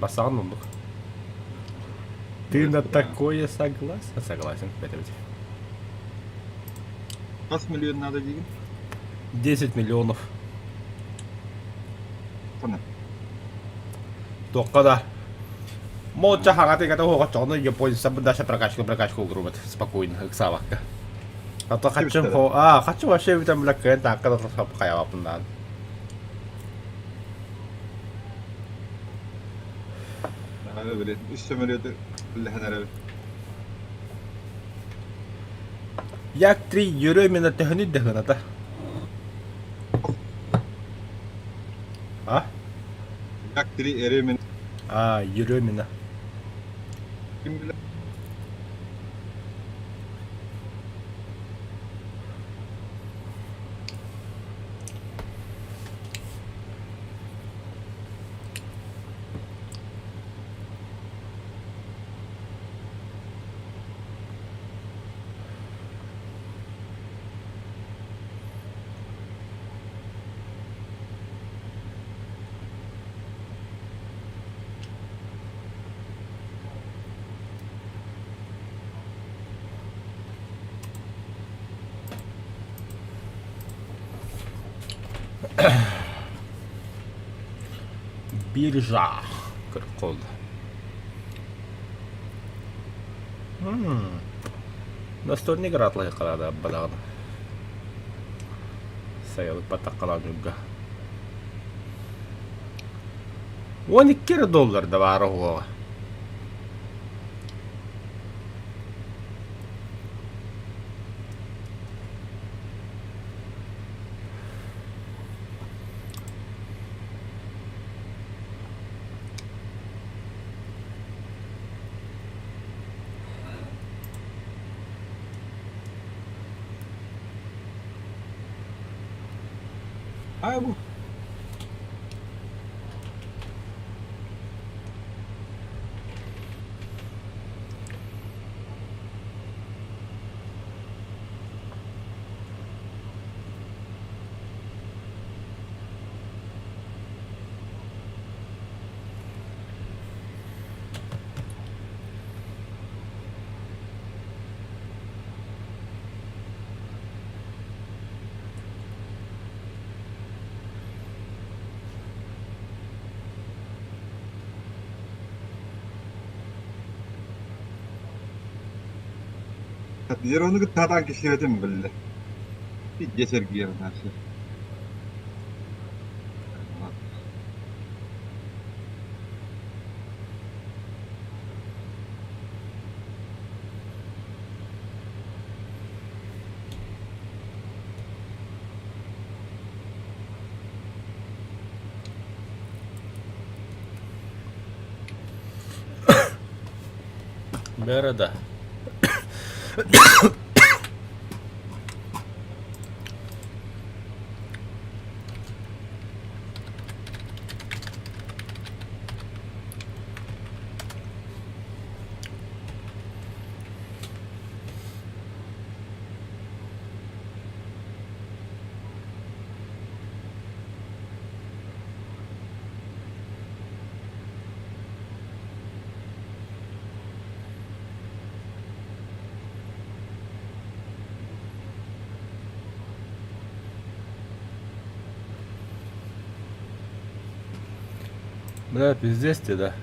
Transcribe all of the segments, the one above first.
Бассаҕын оннук. Ты на такое согласен? Согласен, бэтэбит. Хас миллион надо диигин? 10 миллионов. Хана. Туохха да. Молча хаҥатыгата уоҕоччоҕуна японца даша прокачка прокачка угурубат спокойно ыксаабакка. А то хачым хо а хачым вообще бүтэн бля кыайан таакка да хайабаппын Наһаа үс сөмөлүөтү үллэһэн эрэбит. Як-3 Еремина төһөнүй да гыната? А? Як-3 Еремина. А, Еремина. Ким билэр? Биржа кыркол. Настольный игра атлайкалаада бадаҕын. Сайылык баттаххалаан 12 эрэ доллар да баара уһуоҕа. Аа бу Ерону кытта сатаан киллэрбэтим биллэ. Илдьэ сэргиэҕин наша. Бэрэ да. Бля, пиздец ты, да.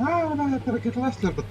Аа, ракеталаах сылдьарбыт.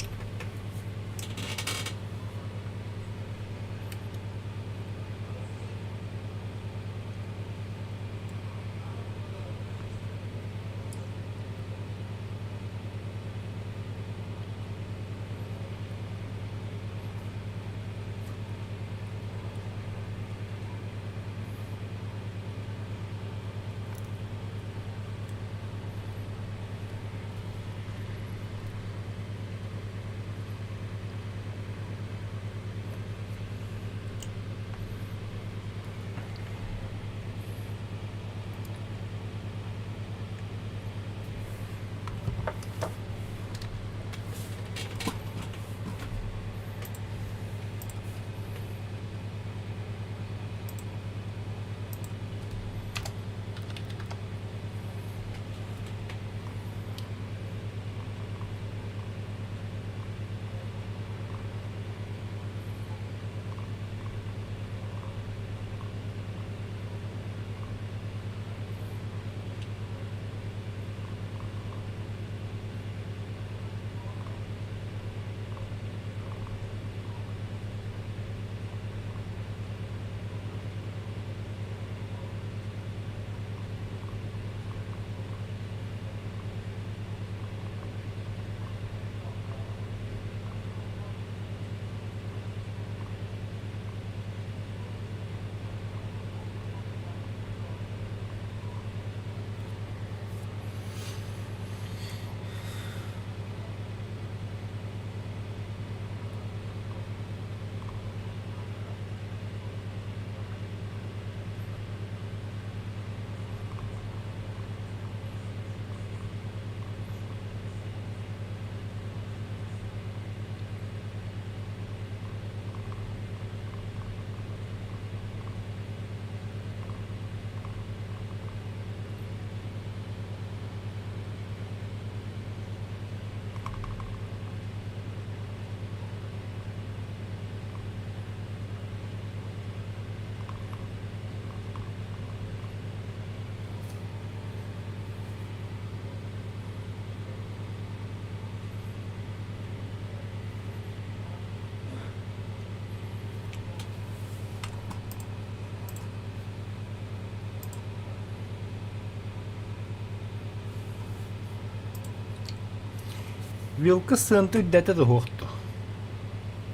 Вилка сыанта үрдээтэ да суох дуо?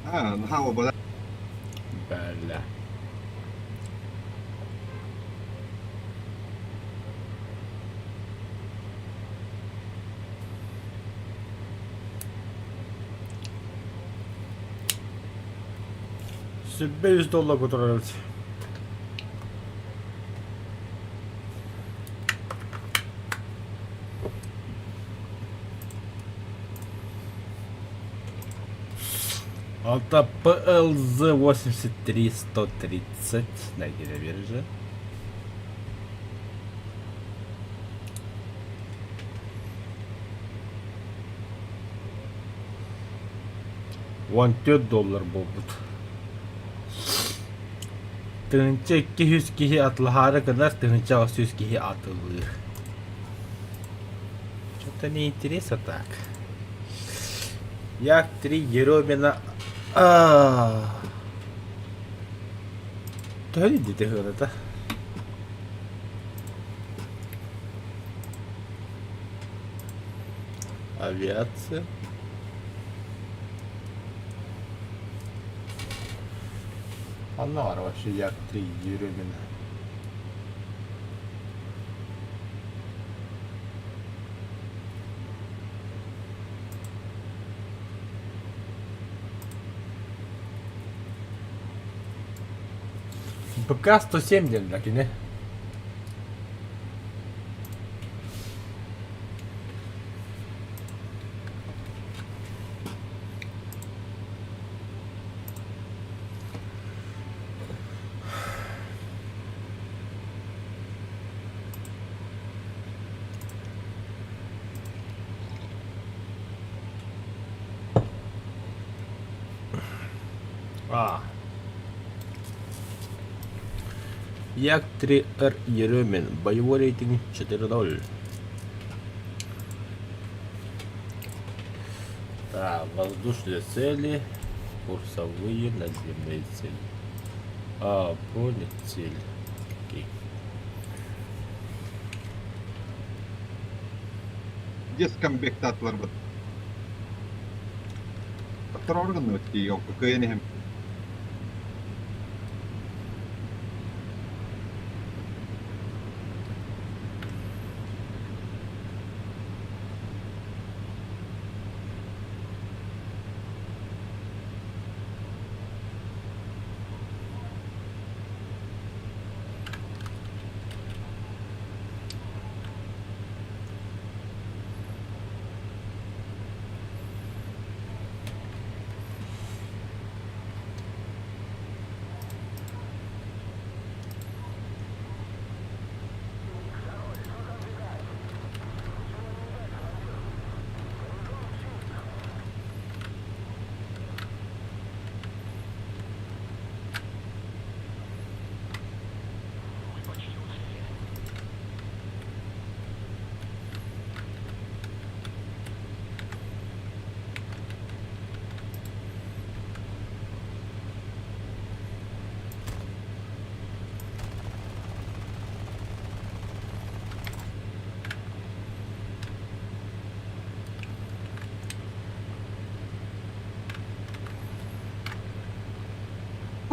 А, наһаа уобалаах. Бля. Сүбэ үс доллар турар эбит. Алта ПЛЗ 83 130 найди на бирже. 14 доллар буолбут. 1200 киһи атылаһаары гынар, 1800 киһи атылыыр. Что-то не интересно так. Як-3 Еремина. Төһө диэтэ ыарата? Авиация. Ханна баар вообще Як-3 Еремина? БК-107 диэн да кини. А. Як-3Р Еремин. Боевой рейтинг 4-0. Так, воздушные цели, курсовые наземные цели. А, поле цель. Окей. Дес камбектаатыларбыт. Тохтороору гынныбыт дии, ол кыайан иһэн.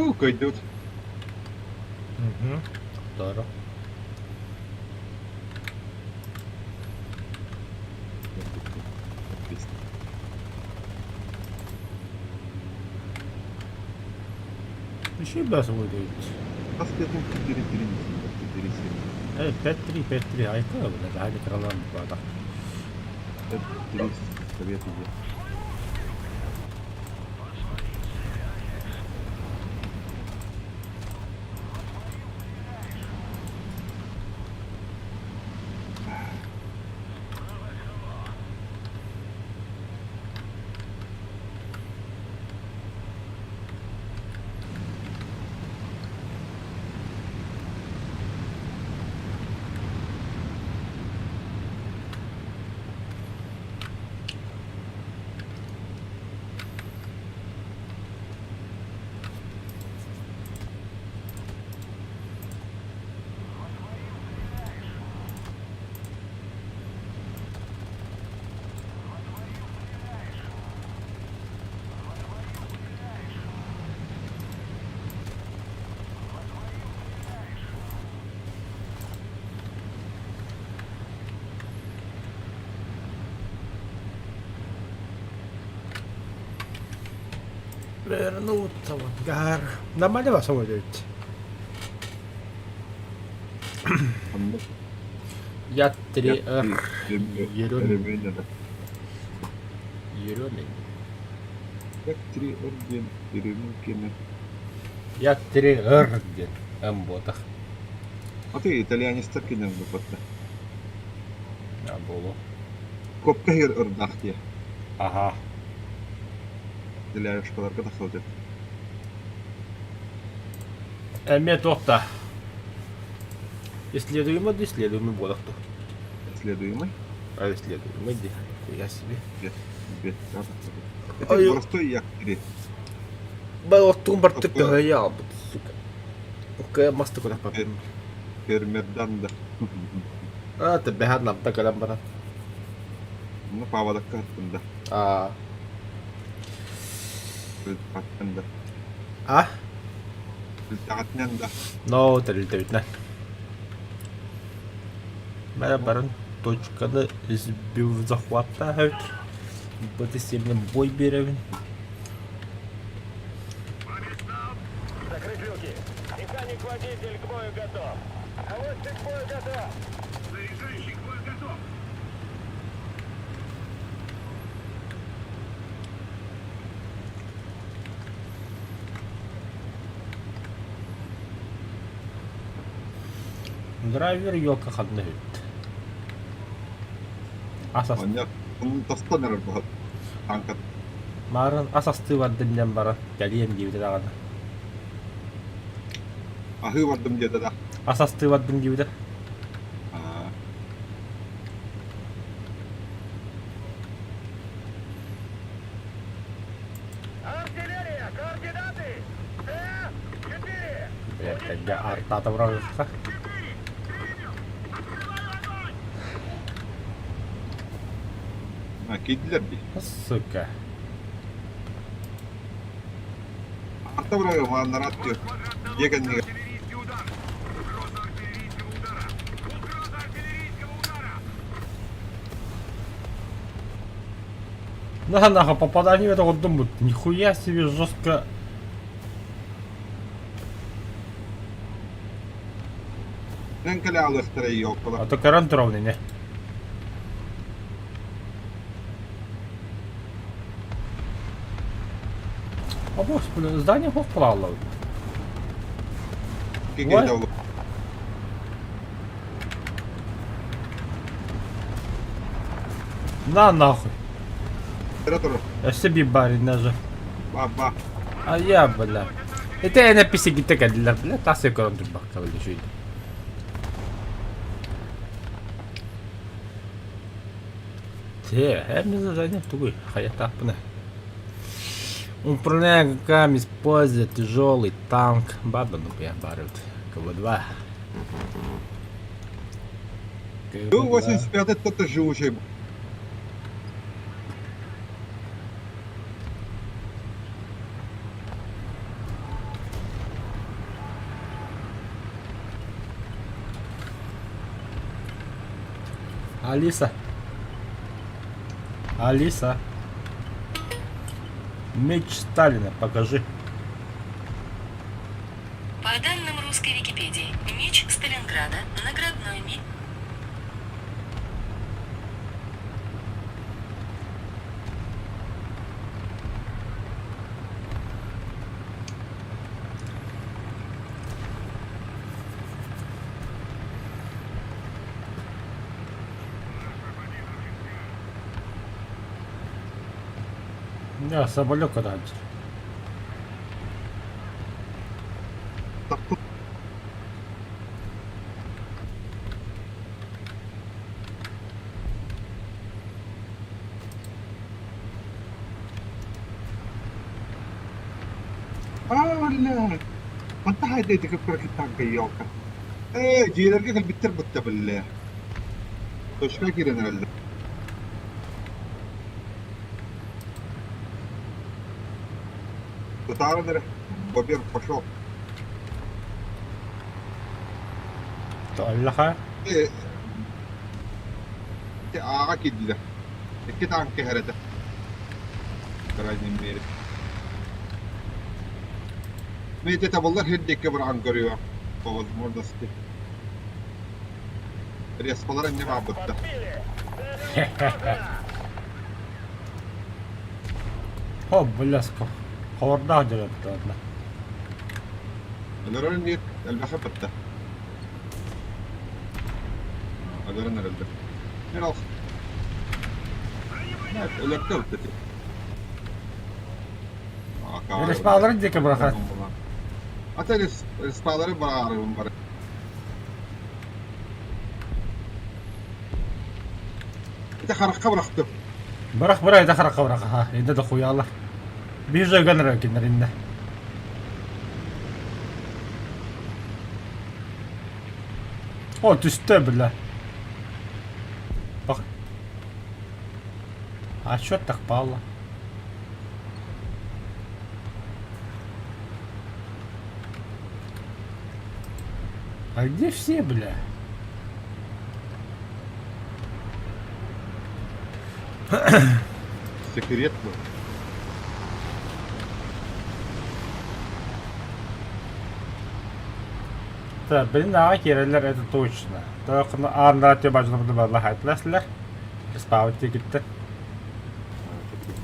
Уу, кыайдыбыт. Угу. Здорово. Еще бас выдают. Хас диэтин 4-3 4-7. 5-3, 5-3, айка, блядь, али кралан бада. 5-3 совет идет. Вернуться в ангар. Нормально вас уводят? Онно Я 3 Р. Еремин. Еремин. Еремин. Як 3 Р диэн Еремин киэнэ. Я 3 Р диэн М буотах. А ты итальянецтар кинен буппатта. А буолуо. Копка иһигэр ырдаах диэ. Аха. Итальянецкаларга тахсыбыт. Эмиэ туох да. Исследуемый да исследуемый буолах ту. Исследуемый. А исследуемый ди. Хуя себе. Бет. Бет. Это Ай, простой як 3. Оттугун бартык Такое. төһөйө албыт, сука. Окей, масты куда папым. Фермердан да. А, ты бэһэн намта кэлэн баран. Ну, паводокка аттым да. А, Аттым да. а? Аттынан да. Но, тэрилтэбитинэн. Мэ баран точканы сбив захвата эбит. БТ-7 бой биэрэбин. Закрыть люки. Механик-водитель к бою готов. Наводчик к бою готов. Заряжающий к бою готов. Драйвер елка ханна үт. Ас Онно тостон эрэр буһат. Танка Марын ас астыы бардым диэн баран кэлиэм диэбитэ даҕаны. аһыы бардым диэтэ да. Ас астыы бардым диэбитэ. Аа. Артиллерия, координаты! Т-4! Бэйэтэ артаата быраҕыахха. А, киирдилэр дии. Сука. Арта бырага мааннараат диyor. Дьиэ кэннигэр Артиллерийский удар! Угроза артиллерийского удара! Угроза артиллерийского удара! На нахуй попадание это вот думают, нихуя себе жестко. Нэн кэлэ алыахтара А елкалар. то карант ровный, не? А господи, здание хох плавало. Киги да На нахуй. Оператор. Я себе барин даже. Ба-ба. А я, бля. Это я на писи гитека для бля, тас я карант бакка бля шуйда. Те, эми задание тугуй, хаятапны. Управляя руками, используя тяжелый танк. Баба, ну я барют. КВ-2. Ту 85 это живучий. Алиса. Алиса. Меч Сталина покажи. По данным русской Википедии, меч Сталинграда – наградной меч. Да, самолет раньше. Аа, бля. Ханта хайда көппөр танка елка. Ээ, дьиэлэргэ кэлбиттэр бутта биллэ. Точка киирэн эрэллэр. Тутааран эрэ. Бобер пошел. Аллаха. Ээ, те ааҕа киирдилэр. Икки танка иһэр этэ. Крайней мере. Мин ити табыллар сир диэки быраҕан көрүөм по возможности. Респалар инньэ баалбыттар. Подбили! Цель уничтожена! О, бляска. Ховордаах дьарыктанна. Өлөрөр инник элбэхэ бытта. Өлөрөн эрэллэр. Мин ол өлөртө бытта ти. Респалары диэки бырахан. Ата респалары быраарыбын бары. Ити харахха бырахтым. Бырах бырах ити харахха бырах аха инде да хуялар. Биир жойган эрэ кинилэр иннэ. О түстэ бля. Бак. А чё так пало? А где все, бля? Секрет был. Так, блин, аҕа киирэллэр это точно. Тоқны ааннара тиэ бажына барла хайтласлар. Спаут тикитте.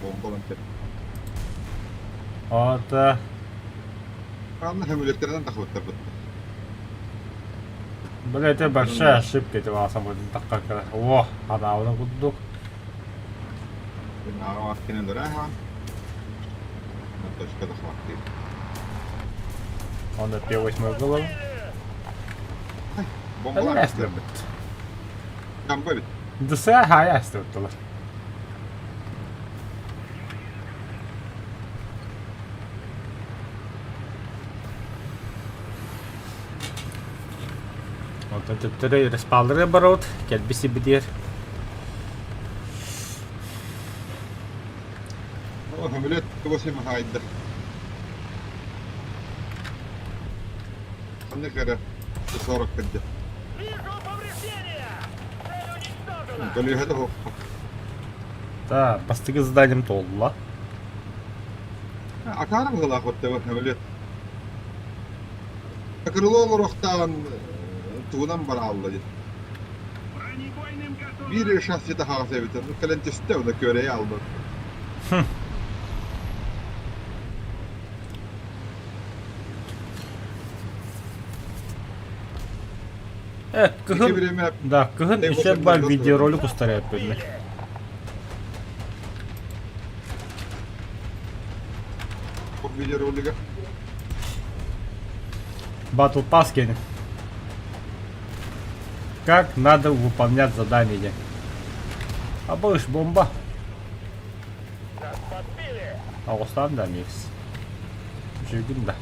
Бомбалан кеп. Ота Анна хөмүлөттөрүнэн тахыбыттар бытта. Бля, это большая ошибка этого самолета так О, она курдук. Аҕа кинилэр аха. Точка захватил. Он на П-8 голову. Бомбалар. Бит. Дамба бит. Дыса хая астырттылар. Онтон төттөрү респаллары барабыт, кэлбиси битиэр. О, хөмүлөт тугу хайда. Ханнык эрэ 40 кырдьа. Вижу повреждения! Цель уничтожена! Көлүөһэ да суох. Да, бастакы заданием толла. Акаары быһыылаах баттыба хөмүлөт. Крыло олоруохтааҕын тугунан бараалла дии. Биир шасси таһаҕас эбит. Кэлэн түстэ, уна күөрэйэ албын. Э, Ити кыһын бириэмэ да, кыһын еще бар видеоролик устарыйаппын. Видеоролига. Battle Pass киэнэ. Как надо выполнять задание. А будешь бомба. Нас подбили! Оҕустаан да микс. Үчүгүн да.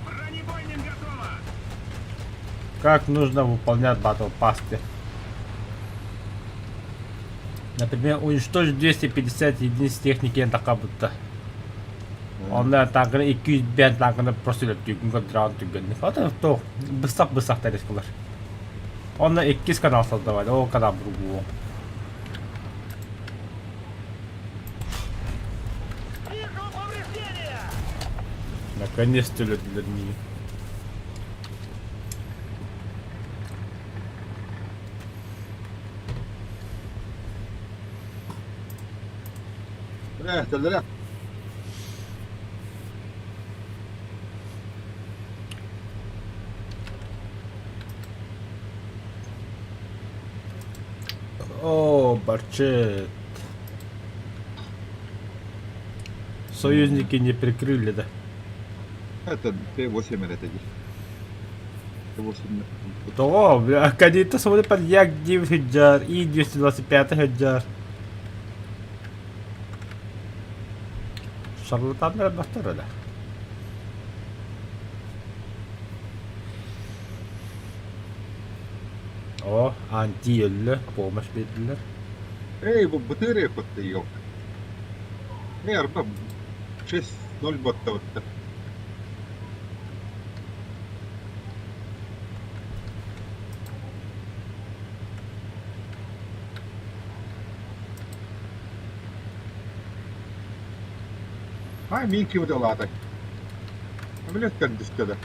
Бронебойным готово! Как нужно выполнять Battle Pass. Например, уничтожить 250 единиц техники будто. Онно танканы 205 танканы просто түгін көндіраған түгін. Ата то быстақ быстақ тарискалар. Онно иккис канал создавали, ол канал другого. Вижу повреждения! Наконец-то люди не. Э, О, Барчет. Союзники не прикрыли, да? Это Т8 это Т8. Того, бля, кадета смотри под Як 9 Хаджар и 225 Хаджар. Шарлатаннар бастар да. О, анти-өллө, помощь бердилер. Эй, бу бытыры котты ёлка. Эй, арба 6-0 ботта ботта. А мин ким удалаатай? Билет көрдүстэ да.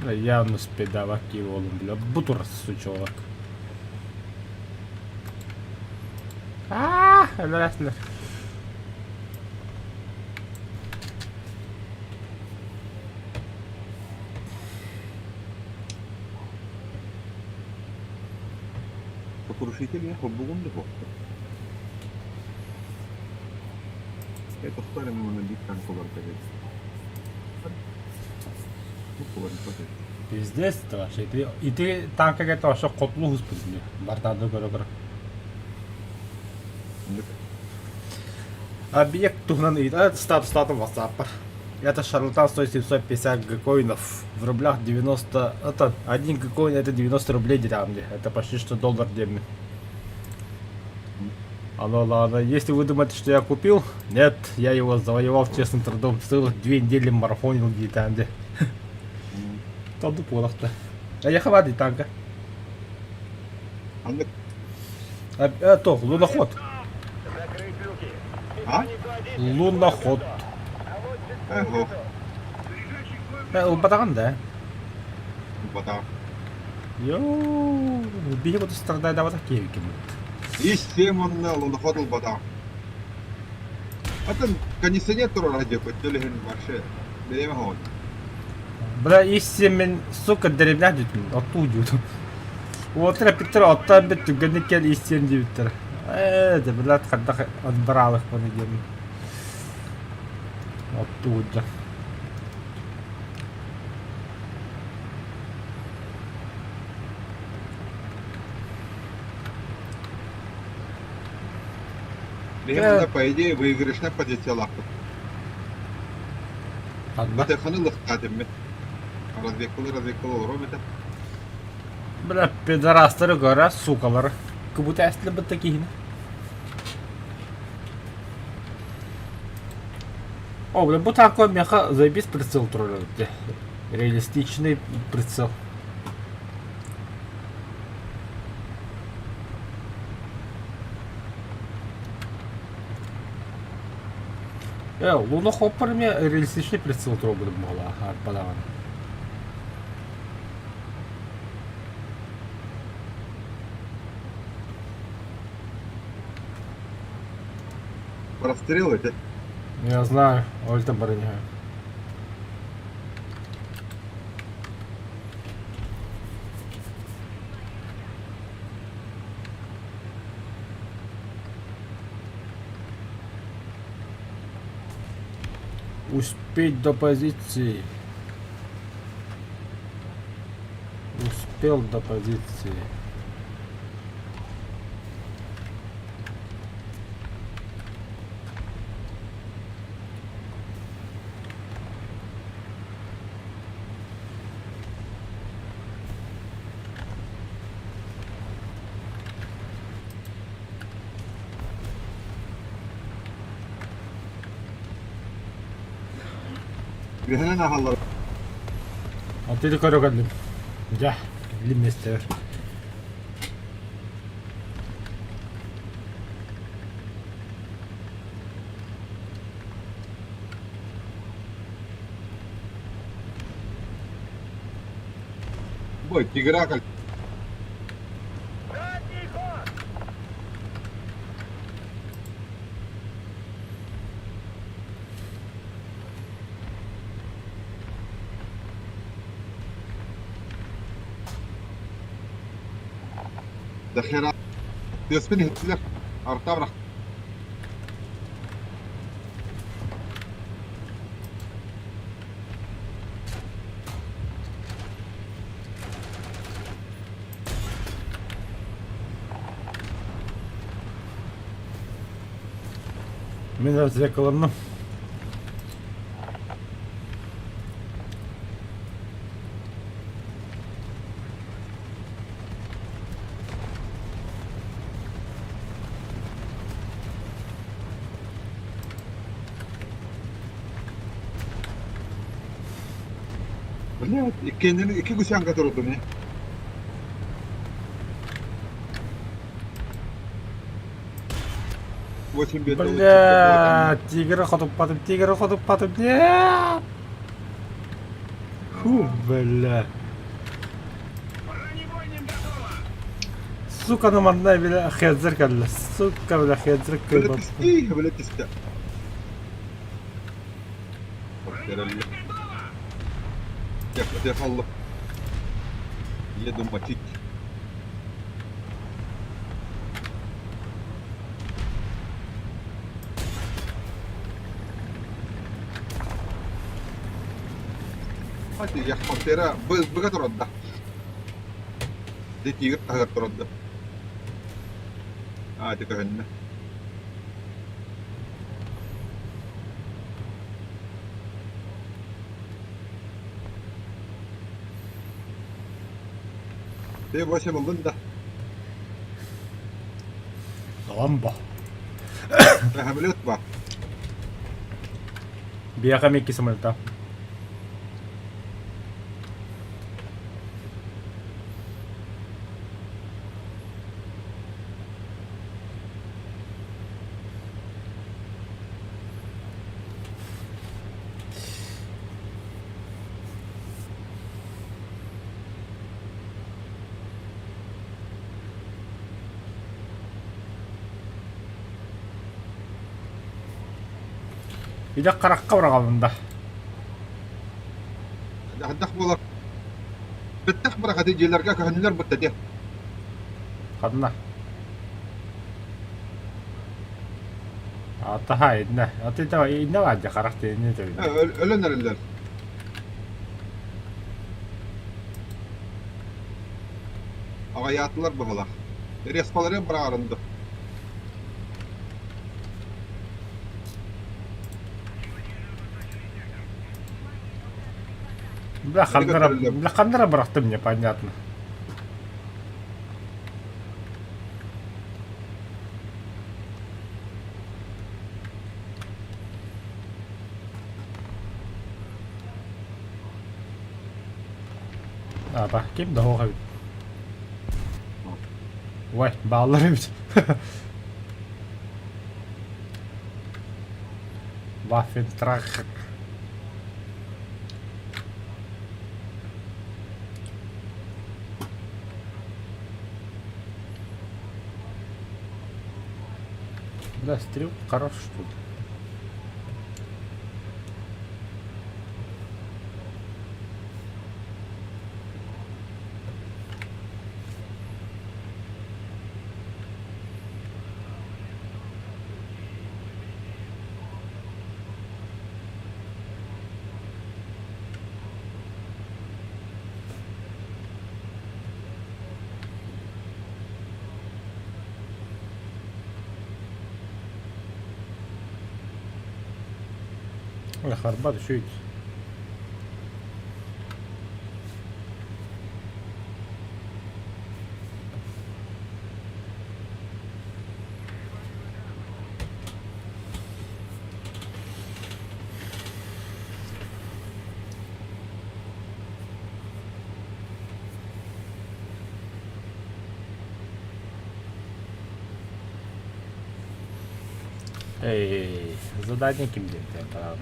Бля, явно спидавак уолум, бля, бу турар сучолок. Аа, өлөрөсүлэр. Сокрушитель я холбугум да буолта. Э, тохтоо эрэ муҥунан биир танк олордо эбит. Пиздец это вообще. Ити, ити танкага это вообще котлу хуспут Бартады көрө-көрө. Объект туһунан ыйыта статус WhatsApp. Это шарлатан стоит 750 гкоинов. В рублях 90... Это один гкоин это 90 рублей деревни. Это почти что доллар деревни. Алло, ладно. Если вы думаете, что я купил, нет, я его завоевал честным трудом. Целых 2 недели марафонил где Талды буолахта. А хватит танка. Ханнык А, то, луноход. Закрыть люки. А? Луноход. Ого. Ылбатаҕын да. Бата. Йоо, биһи вот страдайдабатах киһи Ис онна луноход ылбата. Атын кондиционер турар диэк өттөлөһүн вообще бириэмэ хоҕон. Бля, если мен, сука, деревня диэтим, оттуу диэтим. Уотра питтер оттан бит түгэнник кэл истиэм диэбиттэр. Ээ, да блядь, хайдах отбралых буну диэн. Оттуу дьон. Биһи по идее выигрышная позициялаахпыт. Ханна? БТХ-ны лыхтаатыммыт. Разведкалы разведкалы олором этэ. Бля, пидорастары гора, сукалар. Как будто если бы такие. О, бля, бу такой меха заебись прицел троллит. Реалистичный прицел. Лунохоппар эмиэ реалистичный прицел туруорбутум буолла арбадаҕын. Прострел этэ. Я знаю, Ольта броня. Успеть до позиции. Успел до позиции. Үөһэнэн аһаллар. А ты көрө кэллим. Дьэ, кэллим миэстэгэр. Бой, тигра кэл. Задний ход! Дохера. Тыаспын иһиттилэр. Артабрах. Мин разведкаланным. Блядь, иккиэннэрин икки гусянка турдум ээ. 8 биэрдэ Бля, тигры хотуппатым, тигры хотуппатым, нет! Фу, бля. Сука, ну манна бile хезер кэллэ. Сука, бля, хезер Бile кыйбат. түстүү, бile түстэ. Эрэллэ. Техаллы. Еду мочить. Яхпантера быга турарда. Дэ тигр таһыгар турарда. Аа, ити көһүннэ. Ты восемь ыллын да. Ламба. Самолет ба. Биэхэ икки самолета. Илэ харахха быраҕабын да. Хайдах буолар? Бэттэх бырахаты дьиэлэргэ көһөннүлэр бытта диэ. Ханна? Атаха иннэ. Аты иннэ баар харах иннэ төбүнэ. Өлөн эрэллэр. Аҕайаатылар быһалаах. Респалары быраарынды. Бля, ханнара, бля, ханнара бырахтым непонятно. Аба, ким да хоха эбит. Ой, бааллар эбит. Ваффентрах. Да, стрел хорош тут. Харбат үчүгэй. Эй, задание ким диэн бараҕын?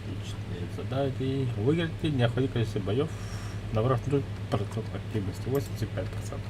Личные задания. Выиграйте необходимое количество боев, набрав 0% активности, 85%.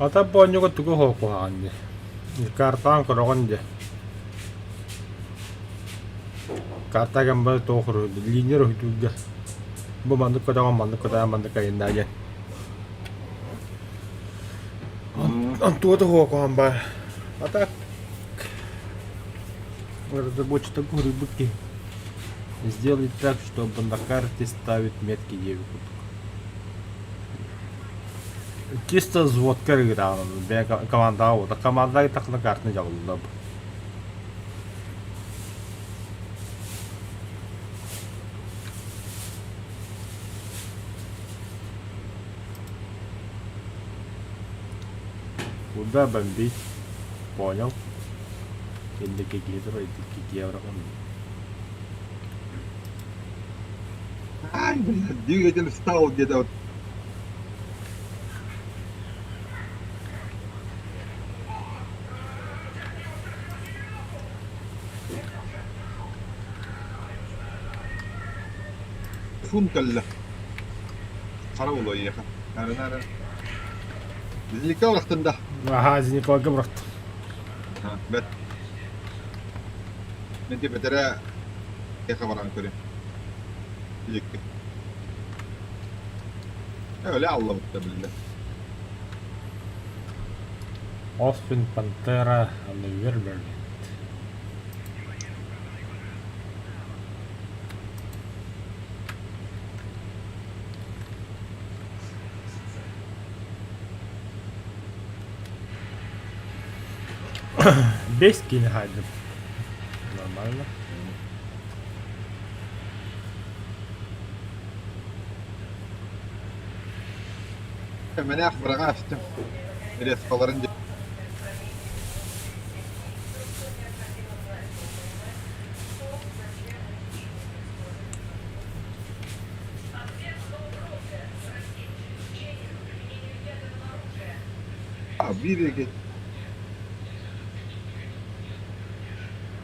Ата бонньуга тугу хоокуһаҕын дии? Картаҕын көрөҕүн дии. Картаҕын бары туох линия уһуйдуурга. Бу маннык көтөҕөн, маннык көтөҕөн, маннык айаннаа диэн. Онтуга да хоокуһан баар. А так. Разработчиктар куһуруйбут киһи. Сделай так, чтобы на карте ставить метки диэбит курдук. Чисто взводка ыытаҕын бэйэ командаҕа буолта. Командаҕа ыыттаххына картаны дьабыллар. Куда бомбить? Понял. Инники киһи турар, икки евро. Ай, блядь, двигатель встал где-то вот. Фун кэллэ. Хара буолуо эйиэхэ. Нары-нары. Зенитка бырахтын да? Аха, Зениколга бырахтым. Бэт. Мен бэтэрэ эйиэхэ баран көрүм. Иликки. Öyle аллабытта биллэ. Оспин Пантера Верберленд. Бэс киинэ хаайдым. Нормально. Мэнээх быраҕа астым. Резкаларын Биир эги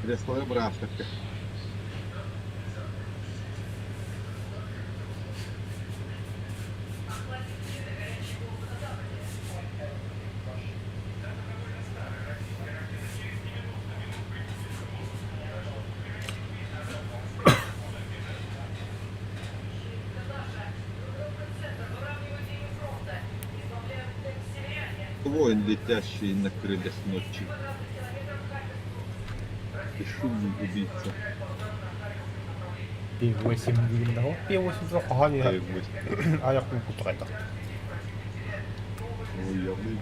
Креслоҕа быраастарга. Воин, летящий на крыльях ночи. Бесшумный убийца. P8 диэн да P8 суох хаһан айахпын кутугайдах. Ой, явный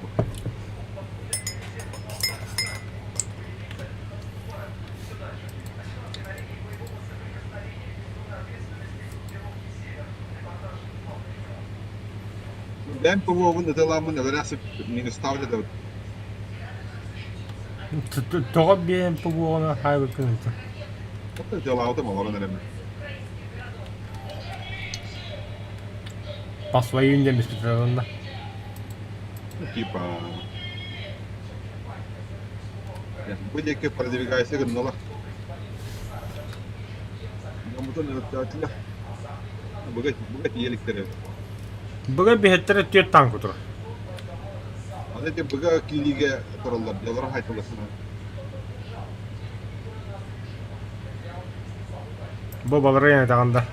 Бэйэм ПВО-бун ытыаламмын өлөрө минустаабыт этэ. Тоҕо биэм ПВО-ну хаайбыккын ыытар? Ытыалаабытым олорон эрэммин. По своим диэн бүспүтэ Типа... Бу диэки продвигайся гыннылар. Дьоммутун өлөртөөтүлэр. Быга, быга тиийэ иликтэр эбит. Быга биһэттэрэ түөрт танк турар. Аны ити быга киириигэ тураллар, дьоллоро хайтылар. Бу баларыйан этаҕын да.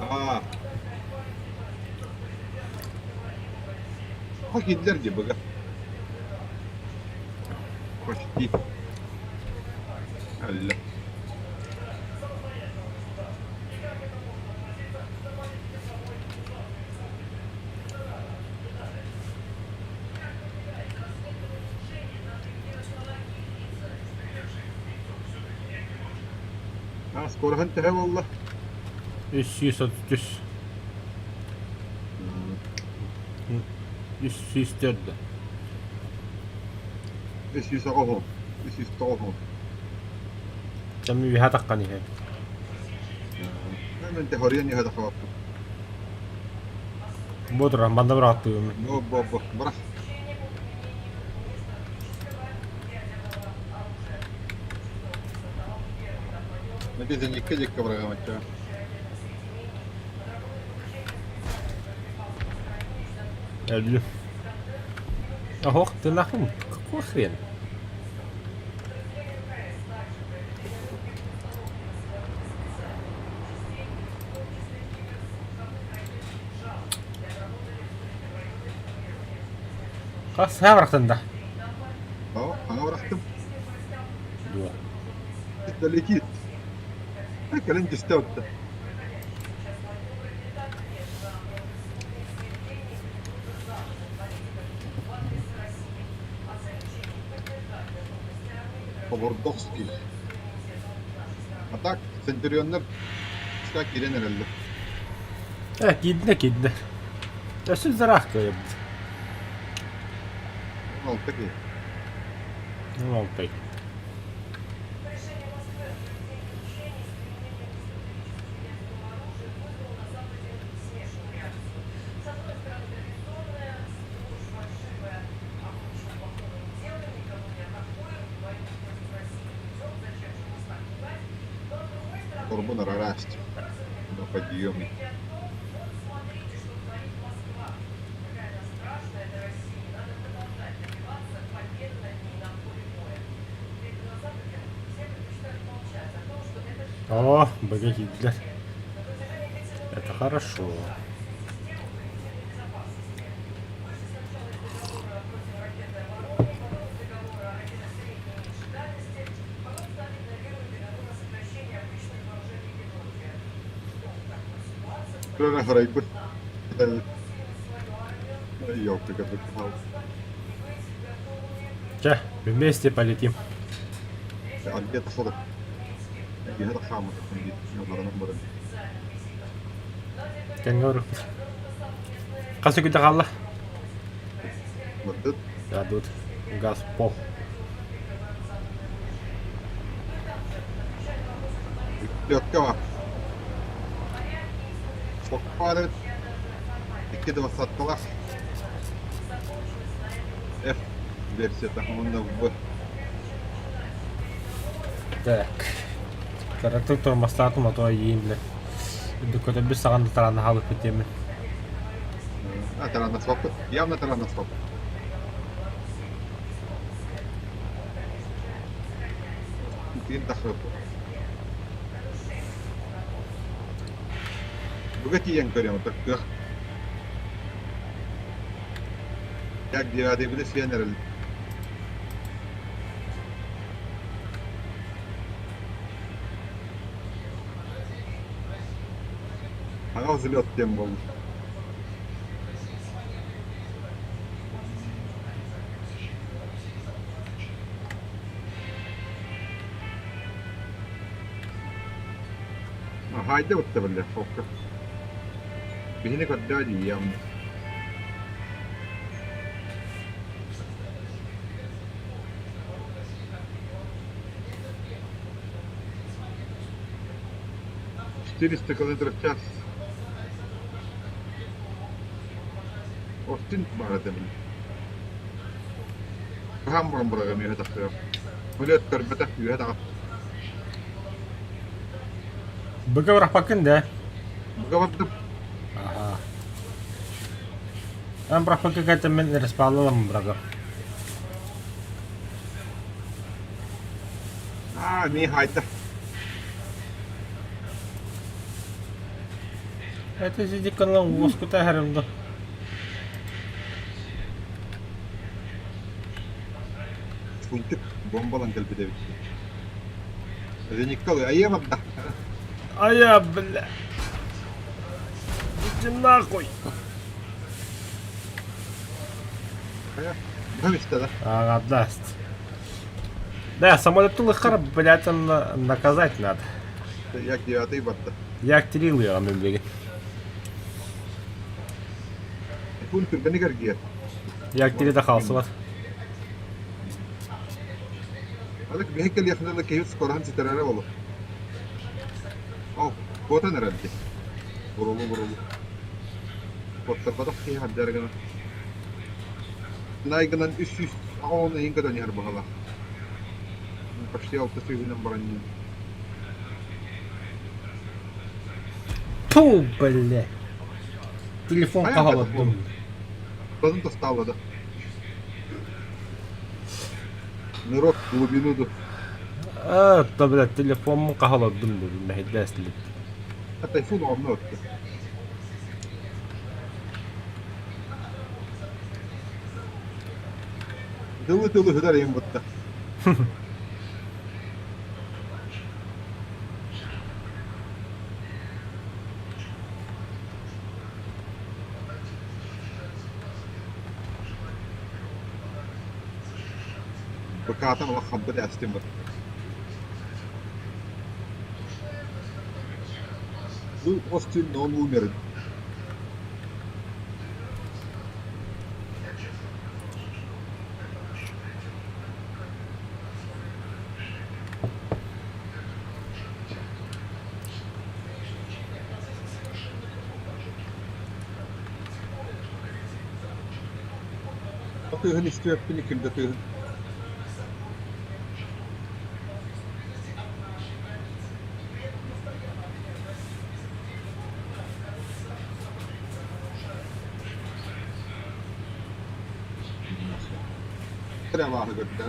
Аа. Ха киирдилэр дии быга. Почти. Алла. А, скороһын төһө буолла? 333. 304. 308. 309. Кэм үөһэ таххан иһэр. Мен хорыйан иһэ тахабаппын. Бу туран манна бырааттыыбын. Бо бо бо бырах. Мен зенитке дикке быраҕамачча. Өллүм. Ох, ты нахуй, какой хрен? Хас саа бырахтын да? Aa, хаҥа бырахтым. Дуо? Долетит. Кэлин түстэ отто. Обордовский. А так, центурионнар пускай киирэн эрэллэр. Э, киирдэ, киирдэ. Өссө ыраах кыайабыт. Алта киһи. Алта. Турбун арарасть на подъеме. О, быга киирдилэр. Это хорошо. Көрө харайбыт. Ёлка, как Чэ, вместе полетим. Где-то сорок. Где-то хамат. Тэҥҥэ Хас күнтэ хаалла? Мырдыт. Дадут. Газ пол. Лётка бар. Сокпары. Икки двадцаткалар. F версията уонна В. Так. Кыратык тормозтаатым, а то иин бile. Көтөрбүт саҕан тараана хаалыппыт диэммин. А, тараана суоппут. Явно тараана суоппут. Тиин тахсыппыт. Буга тиийэн көрүөм, кыах. Как девятый сиэн эрэл. Аҕа взлет диэн буолбут. Хайда бытта биллэр холка. Биһини көрдөө дии 400 километров в час. Остин баар этэ били. Хаһан баран быраҕыам үөһэ тахсыам. Мүлүөт көрбөтөх үөһэ таҕыс. Быга бырахпаккын да? Быга бардым. Аха. Эн бырахпакка кэтэммин респааллаламмын бырага. Аа, мии хаайда. Это сидик канал уоскута хэрэмдо. Пунктик бомбалан кэлбит эбит. Зеникка айа барда. Ая, бля. Иди нахуй. Быһа истэ да. Ага, даст. Да, самолету лыхар, блядь, он наказать надо. Як девятый барда. Як тирил мен билигин. Пун түргэнник эргийэр. Як тири да хаалсыбат. Алык биһи кэлиэхинэ киһи скораһын ситэрэрэ боло. Ол, куотан эрэлди. Бурулу бурулу. Куоттарбатах киһи хардьар гына. Найгынан үс сүүс аҕа иһин көтөн иһэр баҕалаах. Почти алта сүүһүнэн баран иһин. Ту, бля. Телефон Хайа хаалаттым. Базын тастаабада. Нырок глубину ду. А, да, бля, телефон хаалаттым, мэһэйдээс Тайфун оонно өттө. Тылы тылы хыдар иһин бутта. Быкаатан олох хампы тээстим бу. Был Остин, но он умер. Тыаһын истибэппин ким да тыаһын. Эрэ абааһы көрдө.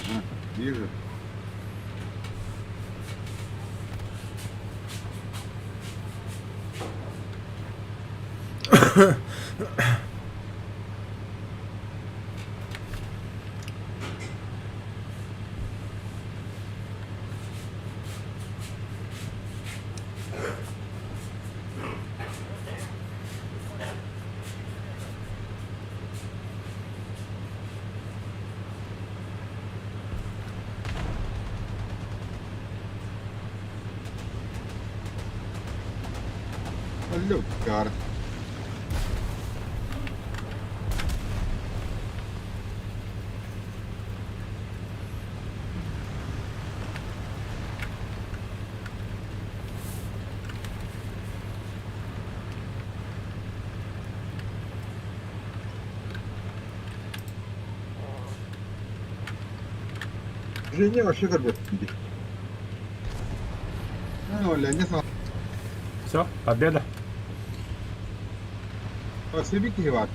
Ага, вижу. Luckar. Женя вообще көрбөппүн дии. Все, победа. Спасибо киһи баар.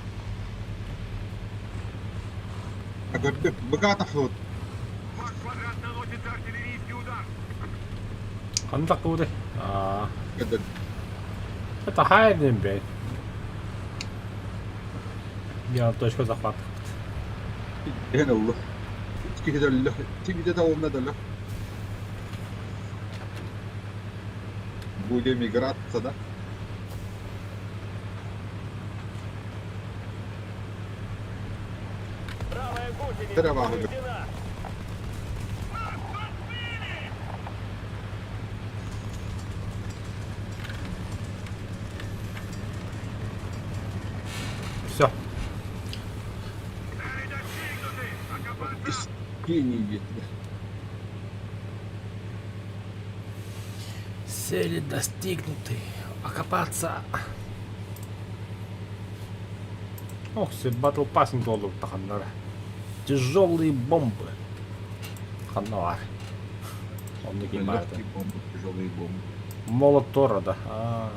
Көрдүк, быка тахсыбыт. Ханна тахсыбытай? Аа. Это хайден бэй. Я точку захвата. Иһэн ылла. Киһи да өллө. Тибите да уонна да өллө. Будем играться, да? Правая гусеница Трава. повреждена. Все. Гений диэтилэр. Цели достигнуты. Окопаться. Ох, все батл пассинг туоллубуттаханнара. Тяжелые бомбы. Ханна бар. Онно ким баар Легкие бомбы, тяжелые бомбы. Молот Тора, да. А,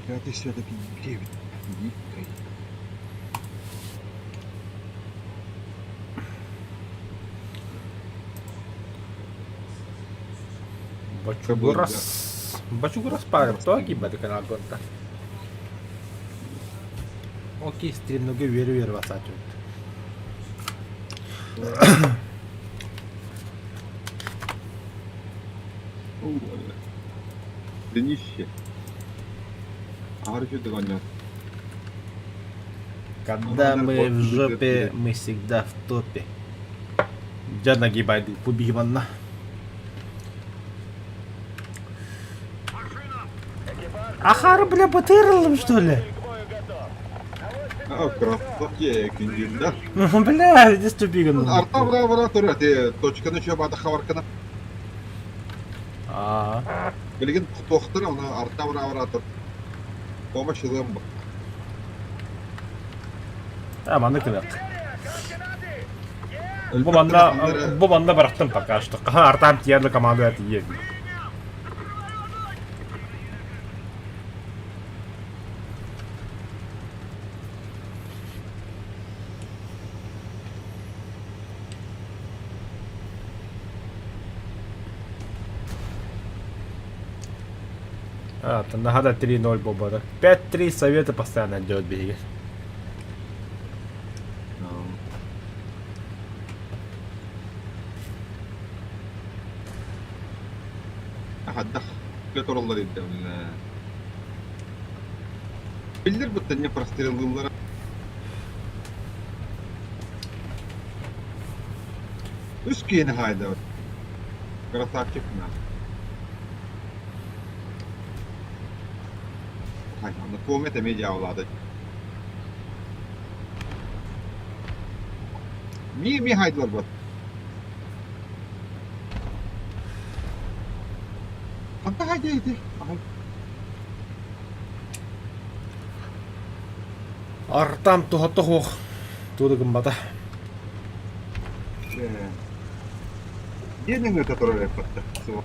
Пятый все-таки девять. Дикой. Бочугурас. Бочугурас пары. То гиба канал гонта. Окей, стримнуга верю верю васатют. Днище. Арчи догонял. Когда мы в жопе, мы всегда в топе. Дьэ нагибайды пубигманна. Ахар, бля, бытырылым, что ли? А, красотке, киндир, да? Бля, здесь тупиган. Арта бра бра тур, ты точканы чё бата хабаркана. Аа. Билигин тохтор, оны арта бра бра тур. Помощь ылыам бу. А, маннык гынык. Бу манна, бу манна барахтым пока что. Хаһан артаам тиийэн команда тиийэн. А, Нагада 3-0 буолбата. 5-3 советы постоянно делают биһиги. Хайдах тураллар ирдэбиллэ. Биллэр быттан не простреллыыллара. Үс киһини хаайдыбыт. Красавчик на. Аны комет эмиэ дьаабылаата. Ми ми хаайдылар бот. Ханта хаайда ити? Артам туһата суох. Тугу да гыммата. Диэн өҥөтө турар эппэттэ. Суох.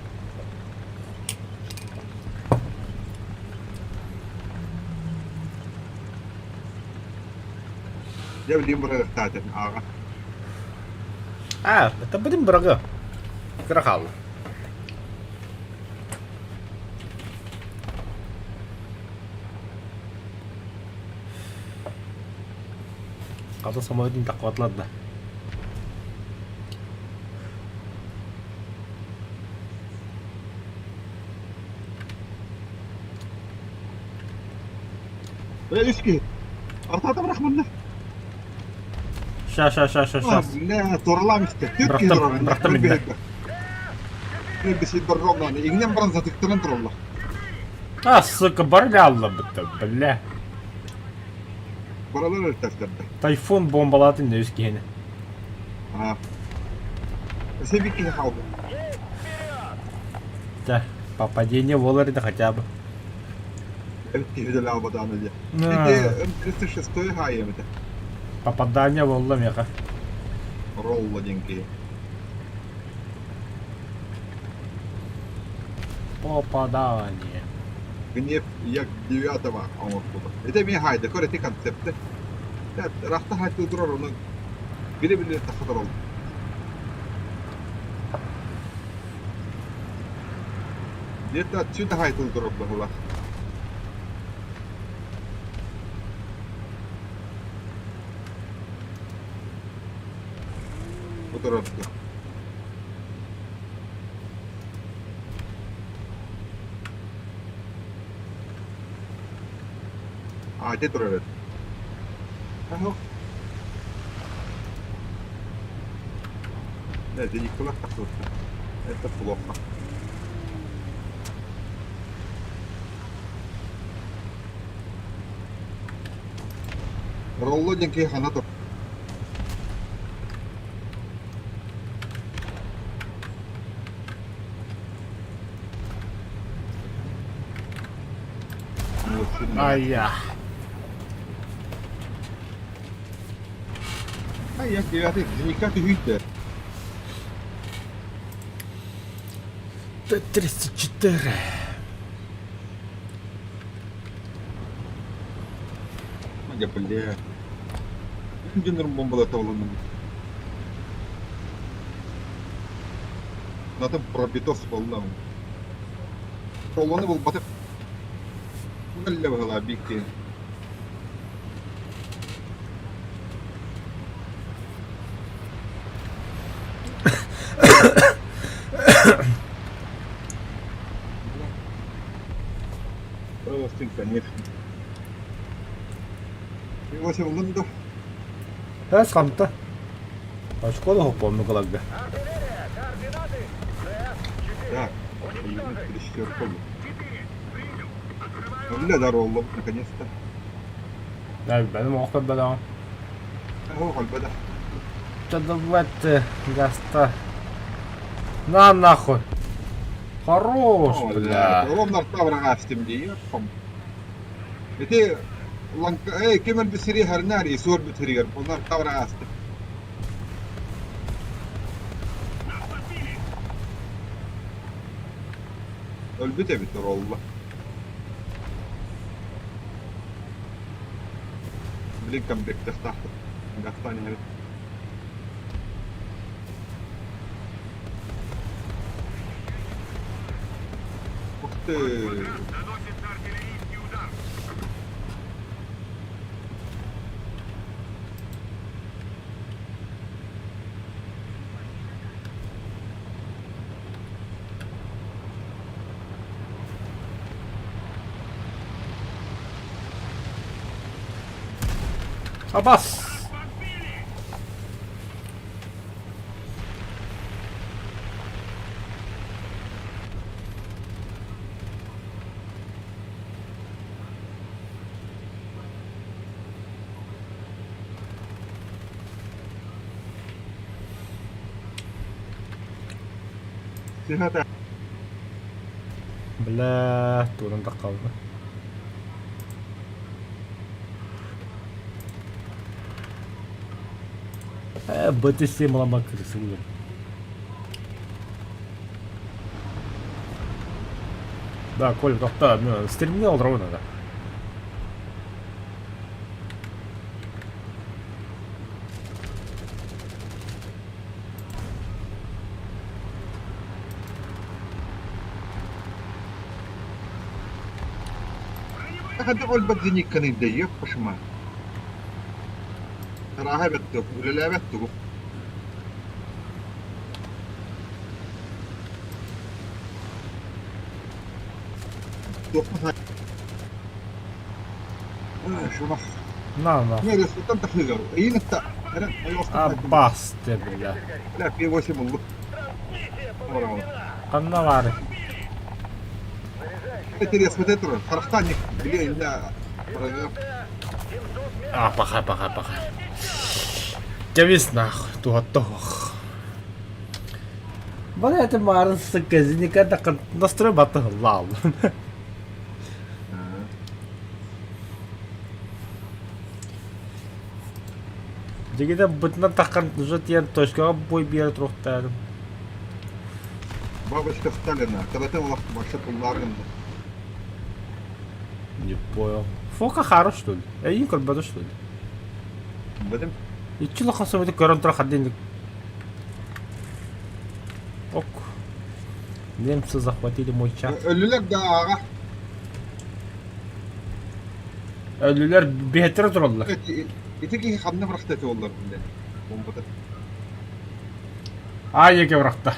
Дьэ билигин бырайыктаатын ааҕа. А, это будем бырагы. Кыра хаалла. Хата самолетын таккыбатылар да. Э, үс киһи. Артата бырахманна. Ща, ща, ща, ща, ща. Бля, торалаам истэ. Түөрт киһи Бырахтым, турар. бырахтым иннэ. Бисит барромнаны. Иҥнэн баран сатыктаран тураллар. А, сука, баргалла бытта, бля. Баралар өлтөрдөрдө. Тайфун бомбалаатын иннэ үс киһини. Аа. Өссө биир киһи хаалбыт. Да, попадение буолар да хотя бы. Эбит киһи үлэлээбатаҕына диye. Ити 36 хаайым этэ. Попадание буолла миэхэ. Ролло диэн киһи. Попадание. Гнев як девятого оҥорбута. Ити эмиэ хаайда көр ити концепты. Рахта хаайтыы турар ону биле-биле тахса тураллар. Где-то отсюда хаайтыы турар быһыылаах. Бу турар дуо? А, ити турар эбит. Аһо. Это Николай тахсыбыта. Это плохо. Ролло диэн киһи хана тур. Ай-я. Ай, я девятый, никак не Т-34. Дьэ, бля. Дьоннорум бомбалата олоннум. Натын пробитос буолла. Толлону булбатым. Кэллэ быһыылаах биир киһи. Простым, конечно. Его ыллын да? Эс хамта. Очко да хоппонну кыларга. Так, Бля, здорово, наконец-то. Да, бэйэм оох көрбөтөҕүм. Оох өлбөтөх. Чэ давайте, гаста. На нахуй. Хорош, бля. Ромнар тавраҕаастым дии Ити эй ким өлбүт сири харнаар суор бүтэригэр оннор тавраҕаастым. Өлбүт эбит ролла. Блин, камбэктахтаахпыт. Гастан иһэбит. Ух ты! Абас! Сыһата. Бля, туоран да хаалла. БТС малама крысылы. Да, Коля, тохтоо, стримҥэ олоробун аны. Хайдах өлбөт зеникканы дэйиэх пошма. Арааһа эбэт үлэлээбэт тугу. Туохха Шумах. На, на. Не, ресуртан тахыгар. Ыйын ытта. Аббас, ты, бля. Бля, P8 буллук. Ханна баар? Интересно, это турар. Харахтанник, бile, бля. А, паха, паха, паха. Кэбис нахуй, туһатта ох. Бары это марын сыкка, зиника да настрой баты лал. Дьигитэ бытынан таххан уже тиийэн точкаҕа бой биэрэ туруохтаатым. Бабочка Сталина, когда ты вообще туллааргын Не понял. Фока хорош, что ли? Эйин көрбөтө, что ли? Бэдим. Иччи улахан советы көрөн турар хардин. Ок. Немцы захватили мой чат. Өлүлэр да аҕа. Өлүлэр биһэттере тураллар. Ити киһи ханна бырахта эти оллар бile. Бомбата. Аа еке бырахта.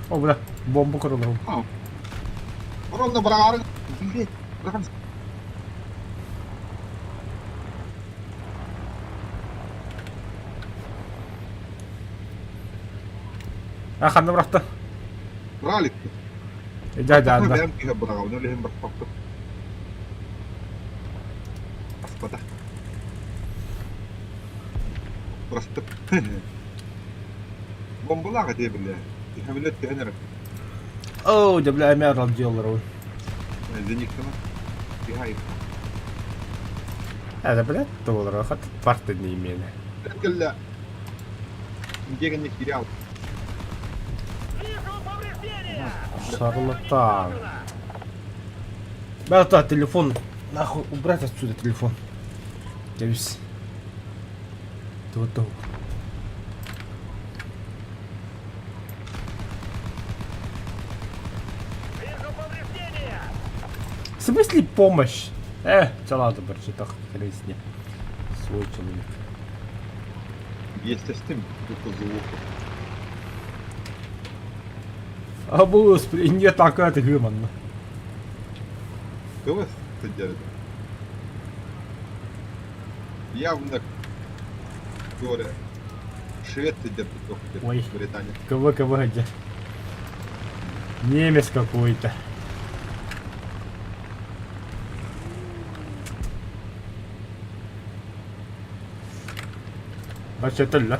О, бля, бомба көрөлөр. Оронно быраҕаары. Бырахан. А ханна бырахта? Быраалик. Дьэ, дьэ, Бэйэм киһи быраҕабын, ол иһин бырахпаппын. Аспата. Бырастык. Бомбалаах этэ бile. Иһэбилет түһэн эрэ. Оо, дьэ, бля, эмиэ аралдьыйаллар Зенитканы. Иһай. Это, блядь, долларов, хат парты не имели. Кэллэ. Дегенне киирэ Шарлатан. Да, телефон. Нахуй убрать отсюда телефон. Кэбис. Тугу В смысле помощь? Чалады бір жетақ хрен с ним. Свой человек. Естественно, это звук. А господи, не так это гыманно. Кого содержит? Явно говоря, Швеция держит Ой. Британия. КВ, КВ где? Немец какой-то. Бачатылла.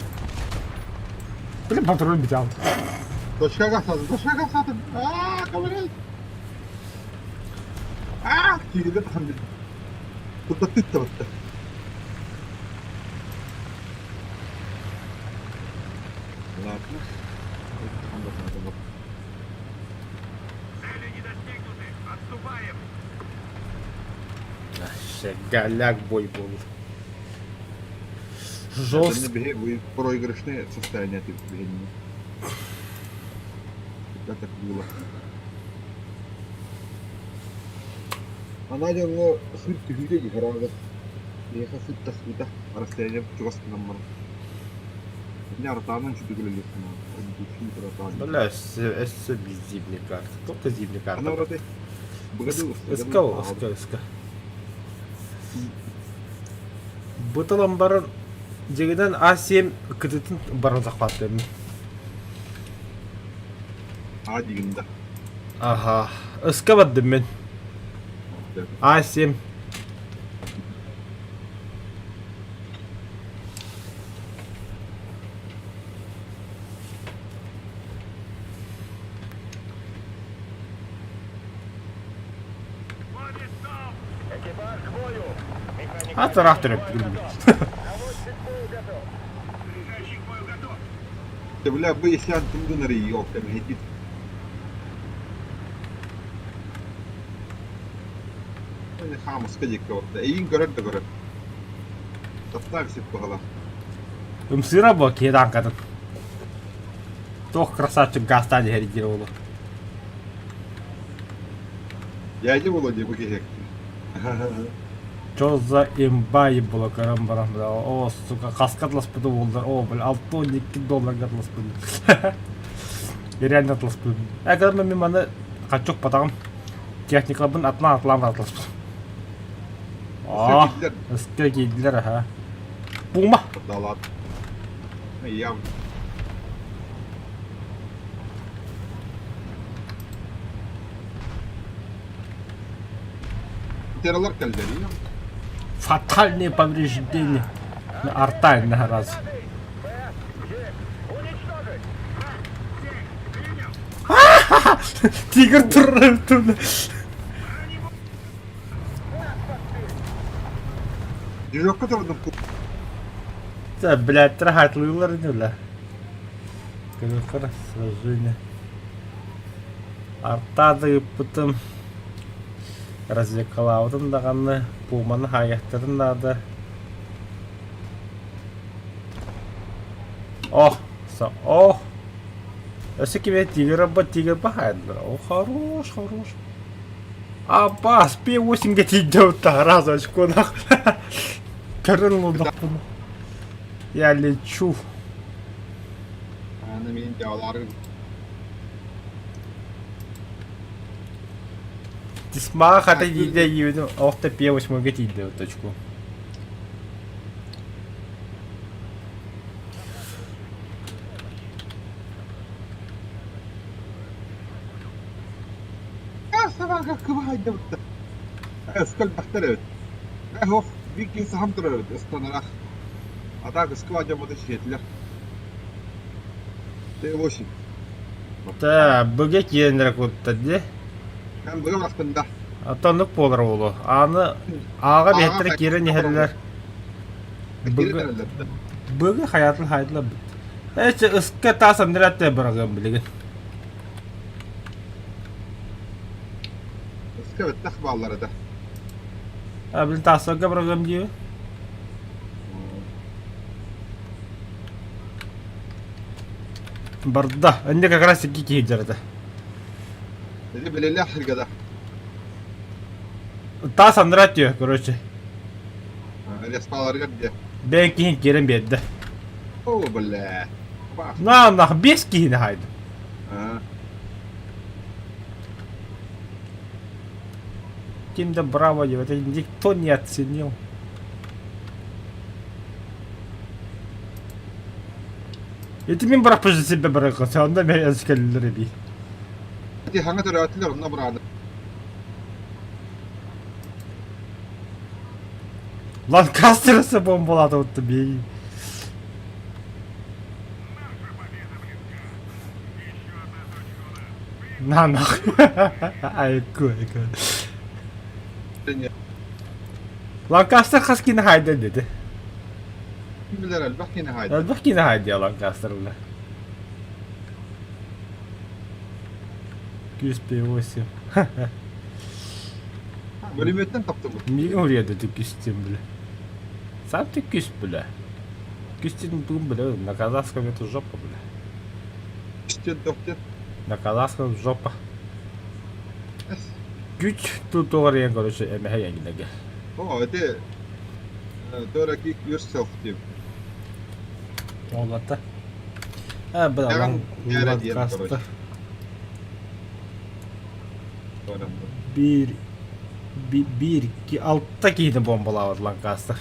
Блин, патрон взял. Точка садın, точка садın. Ааа, говорит. Аа, киирдэ тахан билдим. Кутаттыт табытта. Ладно. Цели не достигнуты. Отступаем. Голяк бой был. Жестко. Проигрышное состояние ты биһинни. Всегда так было. Ана дьоҥҥо сыр түһүүтэ дии хараҕыгар. Миэхэ сыр тахсыбыта, расстояние чугас гынан баран. Итини арытаанан үчүгэй үлэлиэххин наада. Бля, өссө без зимней карты. Только зимняя карта. Ана ураты СК, СК, СК. Бытылан баран дьиҥинэн А7 кытытын баран захватываем. А диигин да. Аха. Ыска бардым мин. А7. Атыраах төрөппүт. Ты, бля, бы если антындын ёпта, мехетит. Хаамыска диэки орто. Эйин көрөр да көрөр. Таптаах сип баһала. Ымсыыра буо киһи тааҥкатын. Туох красавчик гаастаан иһэр диир уолу. Дядя Володя бу киһи. Чё за имба ебало көрөн баран бля о сука хаска атласпыты буоллар о бля 612 долларга атласпытым реально атласпытым э когда мен маны хачок батаҕым техникалабын атлаан атлаан атласпытым аа өскө киирдилэр аха пума Далат. Я Тералар кэллэрий. Фатальные повреждения. Арта на раз. Тигр турар Движокка турдум. Да, блядь, трахатлыылар ини бля. Көрүөххэ сражение. Артаады ыыппытым, разведкалаабытым даҕаны, пууманы хаайыахтарын наада. О, о, өссө ким тигр тигр баһаайдылар. О, хорош, хорош. Аббас, П8-ге тиийдэ раза очконах. Көрөн олордохпуна. Я лечу. Аны мин дьаалары Тисмаға хата тиийдэ диибитим, охта П8-га тиийдэ точку. Сабаага кыбаайдабытта. Эскэл бахтар эбит. Эх, биир киһи саһан турар эбит, ыстанарах. А так ыскыба дьоммутун сиэтилэр. Т8. Та, быга киирэннэрэ кутта дии. Эн быга барахтын да. Оттон буолар уолу. Аны ааҕа биһэттэрэ киирэн иһэллэр. Киирэн эрэллэр да. Быга хайатын хайдылар бит. Эчи ыска таас андрятта бараган билигин. Ыска бэттэх бааллар да. А билин таасарга барагам дии. Барда. Инде как раз икки киһи дьарыта. Эти билэлээх сиргэ да. Таас андрат короче. Респаларыгар дии. Бэйэн киһин киирэн биэрдэ. О, бля. На, нах, биэс киһини хаайдым. Ким да браво диэбэтэ, никто не оценил. Ити мин бырахпыт себе бырахха, онно мен эскэллэр эбии. Ити хаҥа төрөөтүлэр онно бырааны. Ланкастерсы бомбалааты бии. На нах. Айку, айку. Ланкастер хас кини хайда диэти. Билэр элбэх кини хайда. Элбэх кини хайдыа Ланкастер бля. Күүс П8. Бөлүмүөттэн таптыбыт. Миигин уруйда түкүстүм бля. Сам ты күс бля. Күстин бум бля, на казахском это жопа бля. Күстен тохтен. На казахском жопа. Күч тутугар короче эмэһэ янгинеге. О, это Дора kick yourself дип. Олата. А, бля, Ланкастер. Биир, биир, икки, алта киһини бомбалаабыт Ланкастер.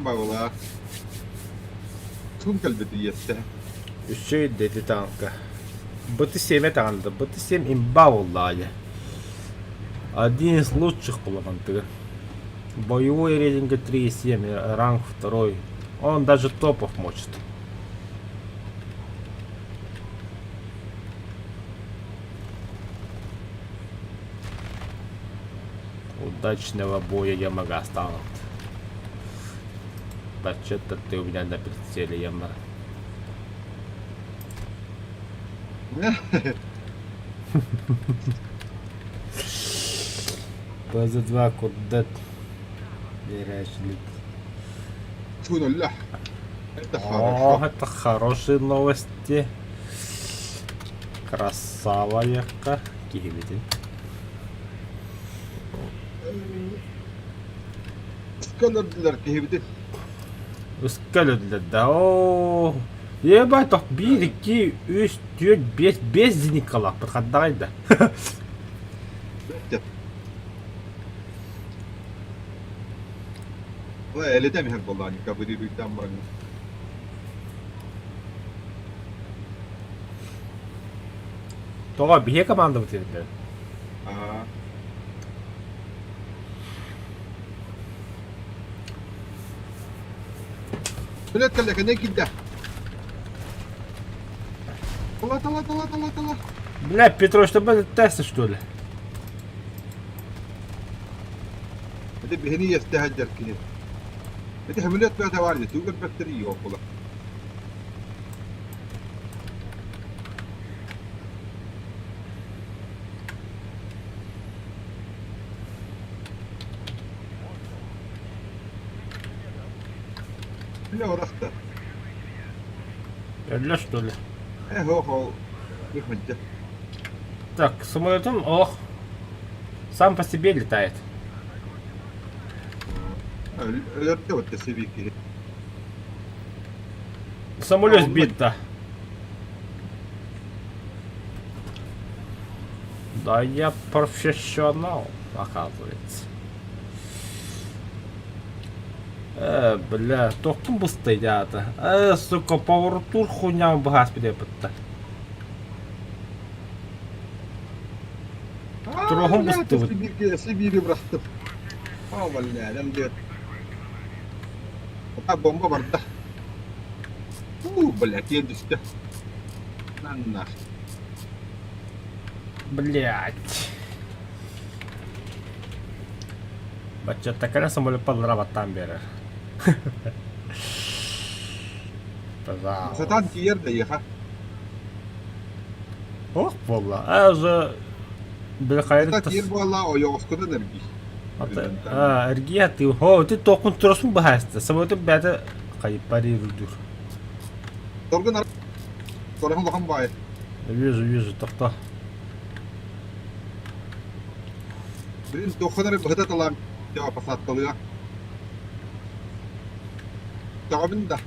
Баҕалаах. Тугум кэлбит ийэттэ. Үчүгэй да ити таҥка. БТ-7 таҕында. БТ-7 имба буоллаҕа дьэ. Один из лучших буолла Боевой рейтинга 3,7, ранг второй. Он даже топов мочит. Удачного боя Ямага станут. Вообще-то ты у меня на прицеле, Яма. ПЗ-2 курдат Верячлик. Тунулла. Это О, хорошо. это хорошие новости. Красава якка. Киһибитин. Көлөрдүлэр киһибитин. Үскөлөдүлэр да. Оо. Ебать, тох биир, икки, үс, түөрт, биэс, биэс зениткалаахпыт хандаҕай да. Элитэ иһэр буоллаанньыкка быдыырыйтан баран. Тоҕо биһиэ командабыт этилэр. Аа. Билет кэллэ, кэннэ киирдэ. Тала, тала, тала, тала, тала. Бля, Петрович, ты тесты, что ли? Ити биһини иэстэһэ дьэр кини. Ити хөмүлүөт бэйэтэ баар дии, тугу көрбөттөр иокула. Бile орахта. Өллө, что ли? Э, хо-хо. Выходи. Так, самолетом, ох, сам по себе летает. Өлөрдө вот сибики. Самолет сбит, да. Да я профессионал, оказывается. Э, бля, тохтун быстай аата. Э, сука, поворотур хуйня быһаас билепытта. Троһун быстыбыт. Сибири бырахтым. О, бля, диэт. А бомба барда. У, бля, тиэн түстэ. Нанна. Блять. Бачча кэлэн самолет баттаан биэрэр. Пожалуйста. Сатаан тиийэр да эйиэхэ. Ох буолла. А уже били Сатаан тиийэр буолла ойоҕоскутун эргий. А, эргийэ ты. О, ты токун турасун баһаста. Самолетun бэйэтэ хайыппар үрдүр. Торгун Торгун улахан баайы. Вижу, вижу, тохто. Блин, туоххун эрэ быһыта талаан посадкалыа. Тоҕобун да.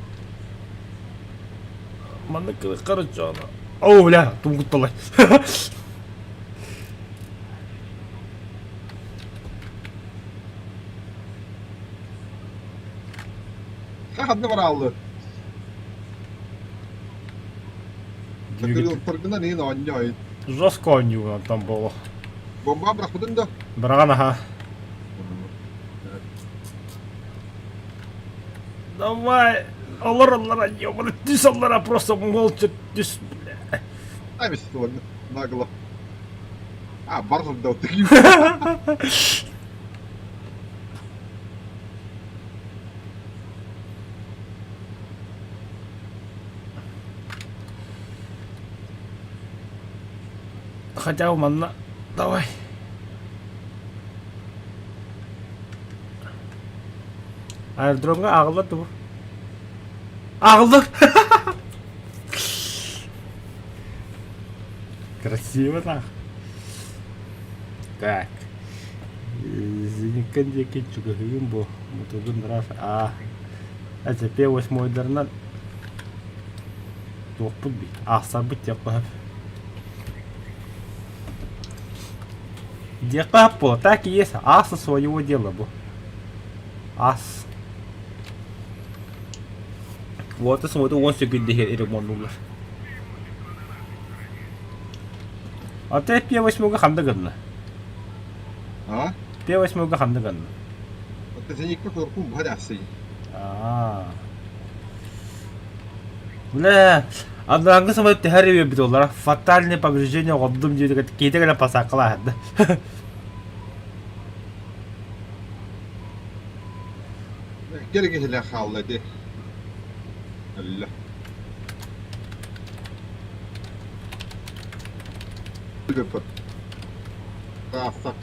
Маннык короче ону. О, бля, тумгутталай. Ханна барааллы. Торгунан иин оонньой. Жестко оонньуугун онтон буолуо. Бомба бырахпытын да? Быраҕан аха. Давай, олор оллара, ёбаный, түс оллара, просто молча түс, бля. Ай, нагло. А, барзов дал таким. Хотя бы манна... Давай. Аэродромҥа ааҕыллар дуо? Ааҕыллар! Красиво нах. Так. Зениккэн диэки чугаһыйым бу. Мутугун раф А. АТП восьмойдарынан туохпут би. Аахсарбыт диэххэ сөп. Диэххэ сөп буолла. Так и есть. Аса своего дела бу. Ас. Уота сымыыта 10 секунд иһигэр ремоннуллар. А ты П8 ханна гынна? А? П8 ханна гынна? Это зенитка корпун бһа Аа. Бля, анарааҥҥы самолет түһэр үөбүт олара фатальное повреждение оҕордум диэбит киһитэ кэлэн пасааккалаахырда. Кэрэ киһилээх хаалла ити. Өллө. Ah, fuck.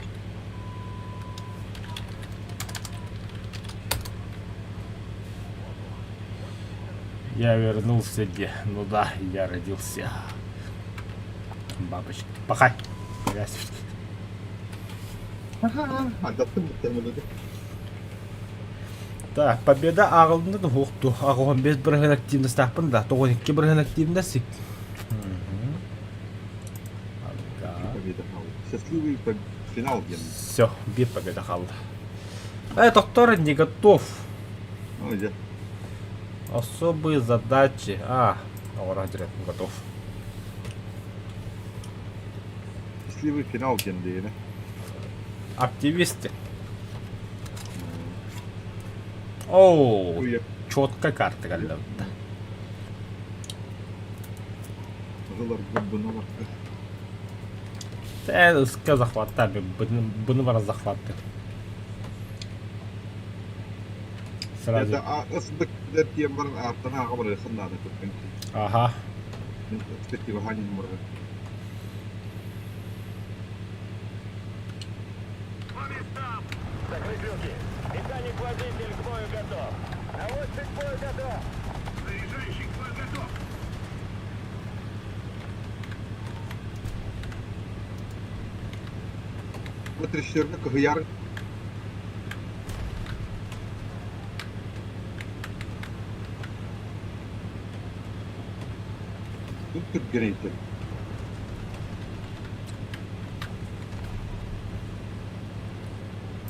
Я вернулся где? Ну да, я родился. Бабочка. Пахай. Ардаттым бутта Так, победа ааҕылынна да суохту. Аҕыһын 5 бырыһын активностаахпын да, 92 бырыһын активность. Победа Счастливый финал диэн. Все, биир победа хаалла. Э, доктор не готов. Ну, где? Особые задачи. А, оранжевый готов. Счастливый финал диэн диэни. Активисты. Оу, Уя. четко карта кэллэ. Ылар бұны Э, ска захватта, бұны бар захватты. Сразу. Это ысдык тиэн баран артана аға бар ханнаны көппен. Ага. Перспектива ханин мурга. Закрыть люки. Механик-водитель к бою готов. Наводчик к бою готов. Заряжающий к бою готов. Өтіріштерді кыһыяр Тут түргенейтер.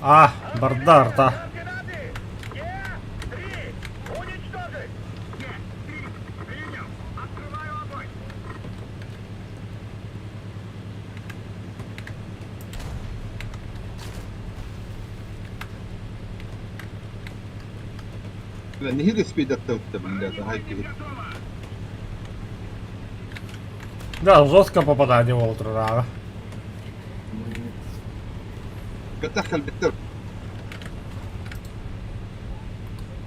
А, бардар, да. Геннадий! Е-3! Уничтожить! Е-3! Принял! Открываю огонь! Нэһиилэ спейдаттабытта биллэ, хай киһи. Да, жестко попадание ол турара. Катахал биттер.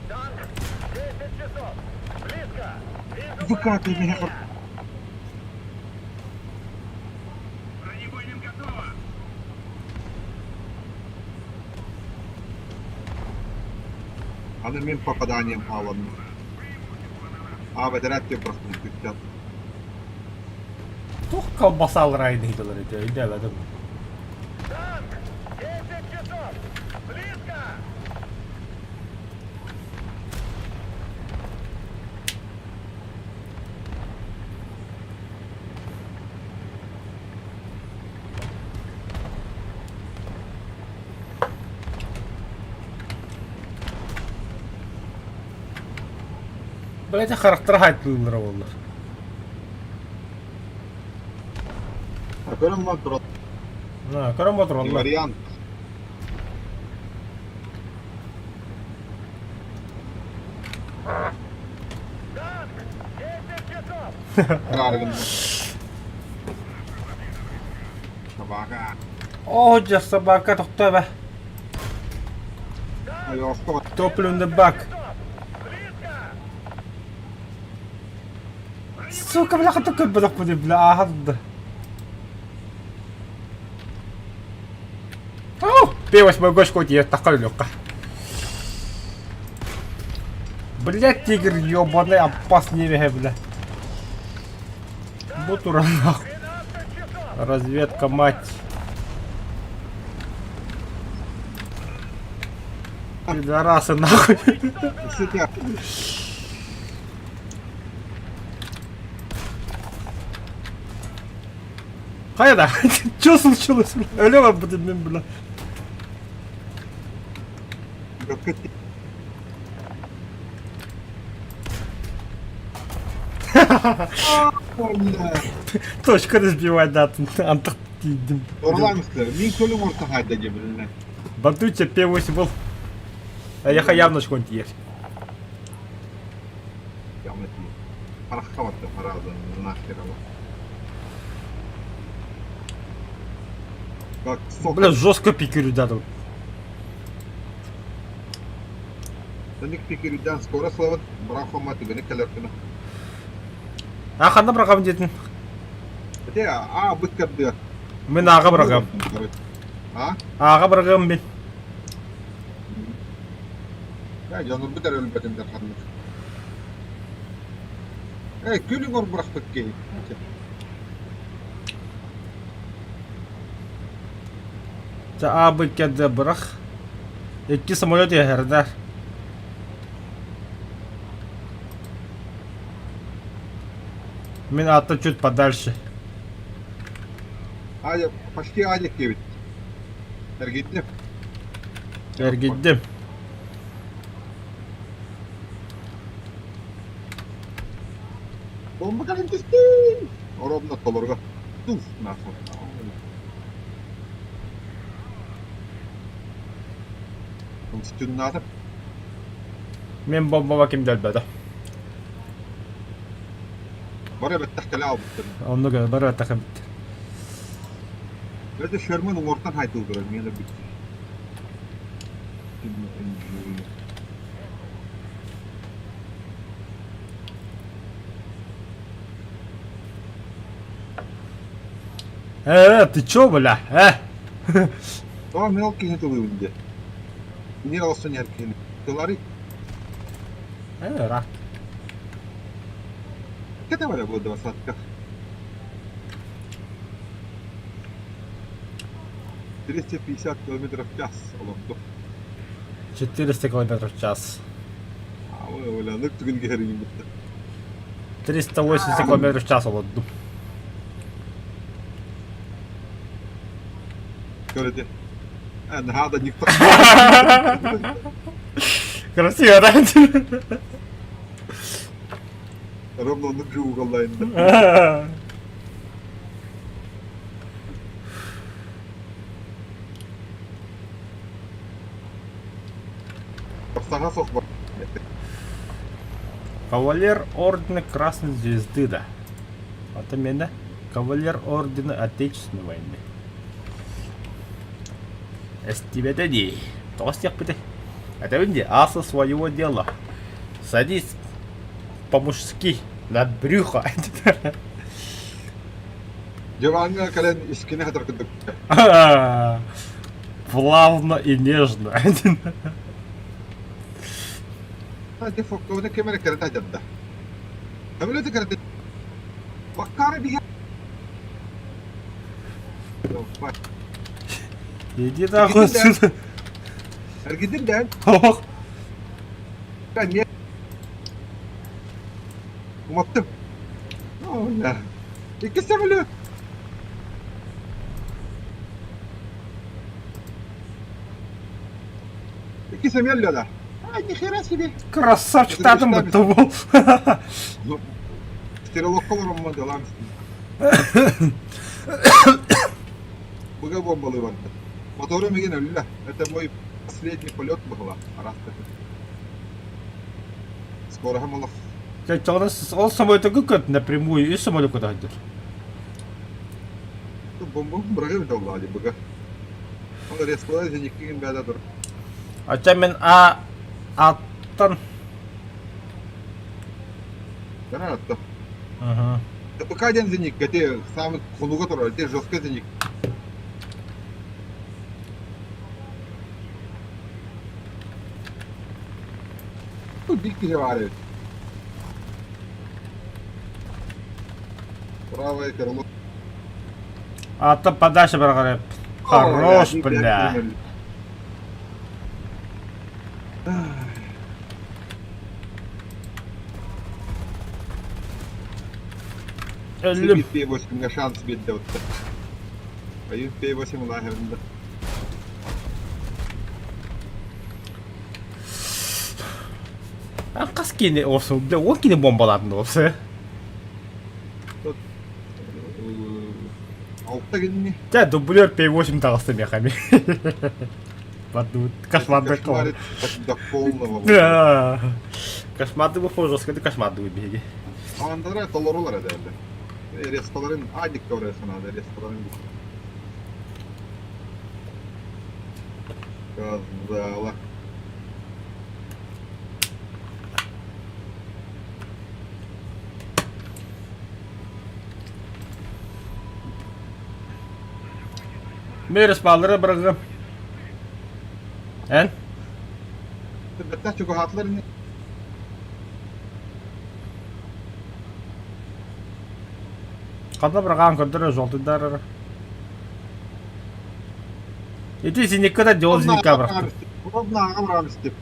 Танк! 10 часов! Близко! Вижу Выкатывай меня. Бронебойным готово! Аны мин попаданием хаалан. А, бэдэрээт просто күттэн. Туох колбасалар айныйдылар ити, өйдөөбөтүм. Танк! 10 часов! Близко! Блять, характер хайтылар олар. А көрөн мал турат. На, көрөн ботур Вариант. Танк! 10 часов! Каргын. Собака. О, дьэ, собака тохтоо бэ. Айоосто. Топливный бак. Близко! Сука, бля, такой бля, бля, ага. О, П8 гошку тебе такой легко. Блять, тигр ебаный, опаснее, бля. Бутура нахуй. 12 часов! Разведка, мать. Пидорасы, нахуй. Сытя. Хайда, что случилось? Өлө барбыт мин, бля. Көккет. Точка разбивать датын антах тиийдим. Орлаамыстар, мин көлүм орто хайда диэбилинэ. Бартуча П8 был. Эйиэхэ явно шкон тиийэр. Явно тиийэр. Харахха барда, харааза, нахер ала. Как сок. Бля, жестко пикирю тут. Таник пикирүдэн скоро слават брахома түгэни кэлэркина. А ханна бырагам диэтин? Ити аа быт кэрдиэ. Мин ааҕа бырагам. А? Ааҕа бырагам мин. Я дьонурбут эрэ өлбөтүндэр ханнык. Эй, күлүҥ орбурахпыт киһи. Чэ аабыт кэрдэ бырах. Икки самолет иһэрдэр. Мин аты чуть подальше. Аля, почти Алик диэбит. Эргийдим. Эргийдим. Бомба кэлэн түстүн! Оробно толорго. Туф, нахуй. Түннатып. Мин бомбаба ким да өлбөтө. Бары бэттэх кэлэ албыттар. Оннук бары бэттэх эбит. Это Шерман уҥуортан хайтылдырар, миэнэ бүт. Э, ты чё, бля, э? Тоҕо мел киһи тылыыбын диэ. Киниэр олохсон иһэр киһини. Тылары Э, рак. Кete было двадцатка. 350 километров в час олордук. 400 километров в час. А, ойланып түгін кehеригин битте. 380 километров в час олордум. Көрөте. Наһаа никто. Красиво, да? Ровно оннук жуугаллайында. Саҥа сох бар. Кавалер ордена Красной Звезды, да. Вот именно. Кавалер ордена Отечественной войны. Эстибэтэ дии. Тоҕо истиэхпитий? Этэбин дии, аса своего дела. Садись по-мужски на брюхо. Диваҥҥа кэлэн искини хатар курдук. Плавно и нежно. Ити фоккобуна ким эрэ кэрэтэ дьарда. Самолеты кэрэтэ. Баккара биһэ. Иди нахуй отсюда. Эргидин дээн. Ох. Эмиэ. Уматтым. Иккис самолет. Иккис эмиэ өллө Ай, ни хера себе. Красавчик, татым бытты был. Ну, стрелокка олороммун делам. Быга бомбалыы барда. Моторум игин өллө. Это мой последний полет была. Араас Скороһым олох. Ол самолету көт напрямую и самолет куда идет. Бомба бырагым доллаали быга. Ол резко зениккин бәдә тур. Ача мен а аттан. Гана атта. Ага. ТПК диэн зеник, эти самый хонуга турар, эти жесткий зеник. Бу биир киһи баар эбит. Правое крыло. Аттан подальше барар Хорош, бля. Өллүм. П8 шанс биэрдэ отта. Айын П8 улааһырында. Хас киини олсу, бля, он кини бомбалаатын олсу. Кинини. Дьэ, дублер P8 таҕыста миэхэ эмиэ. Бардыбыт. Кошмардар Кошмарит до полного. Да. Кошмарды жестко кошмардыбыт биһиги. Андара толорулар эдэллэр. Ресталарын адик көрө санаада ресталарын Казала. Мэр спаллары бырагым. Эн? Бэттэх чугаһаатылар ини. Ханна бырагаан көрдөрөр жолтуйдар. Ити синикка да дьол синикка бырахтым. Ровно аҕам раамыстып.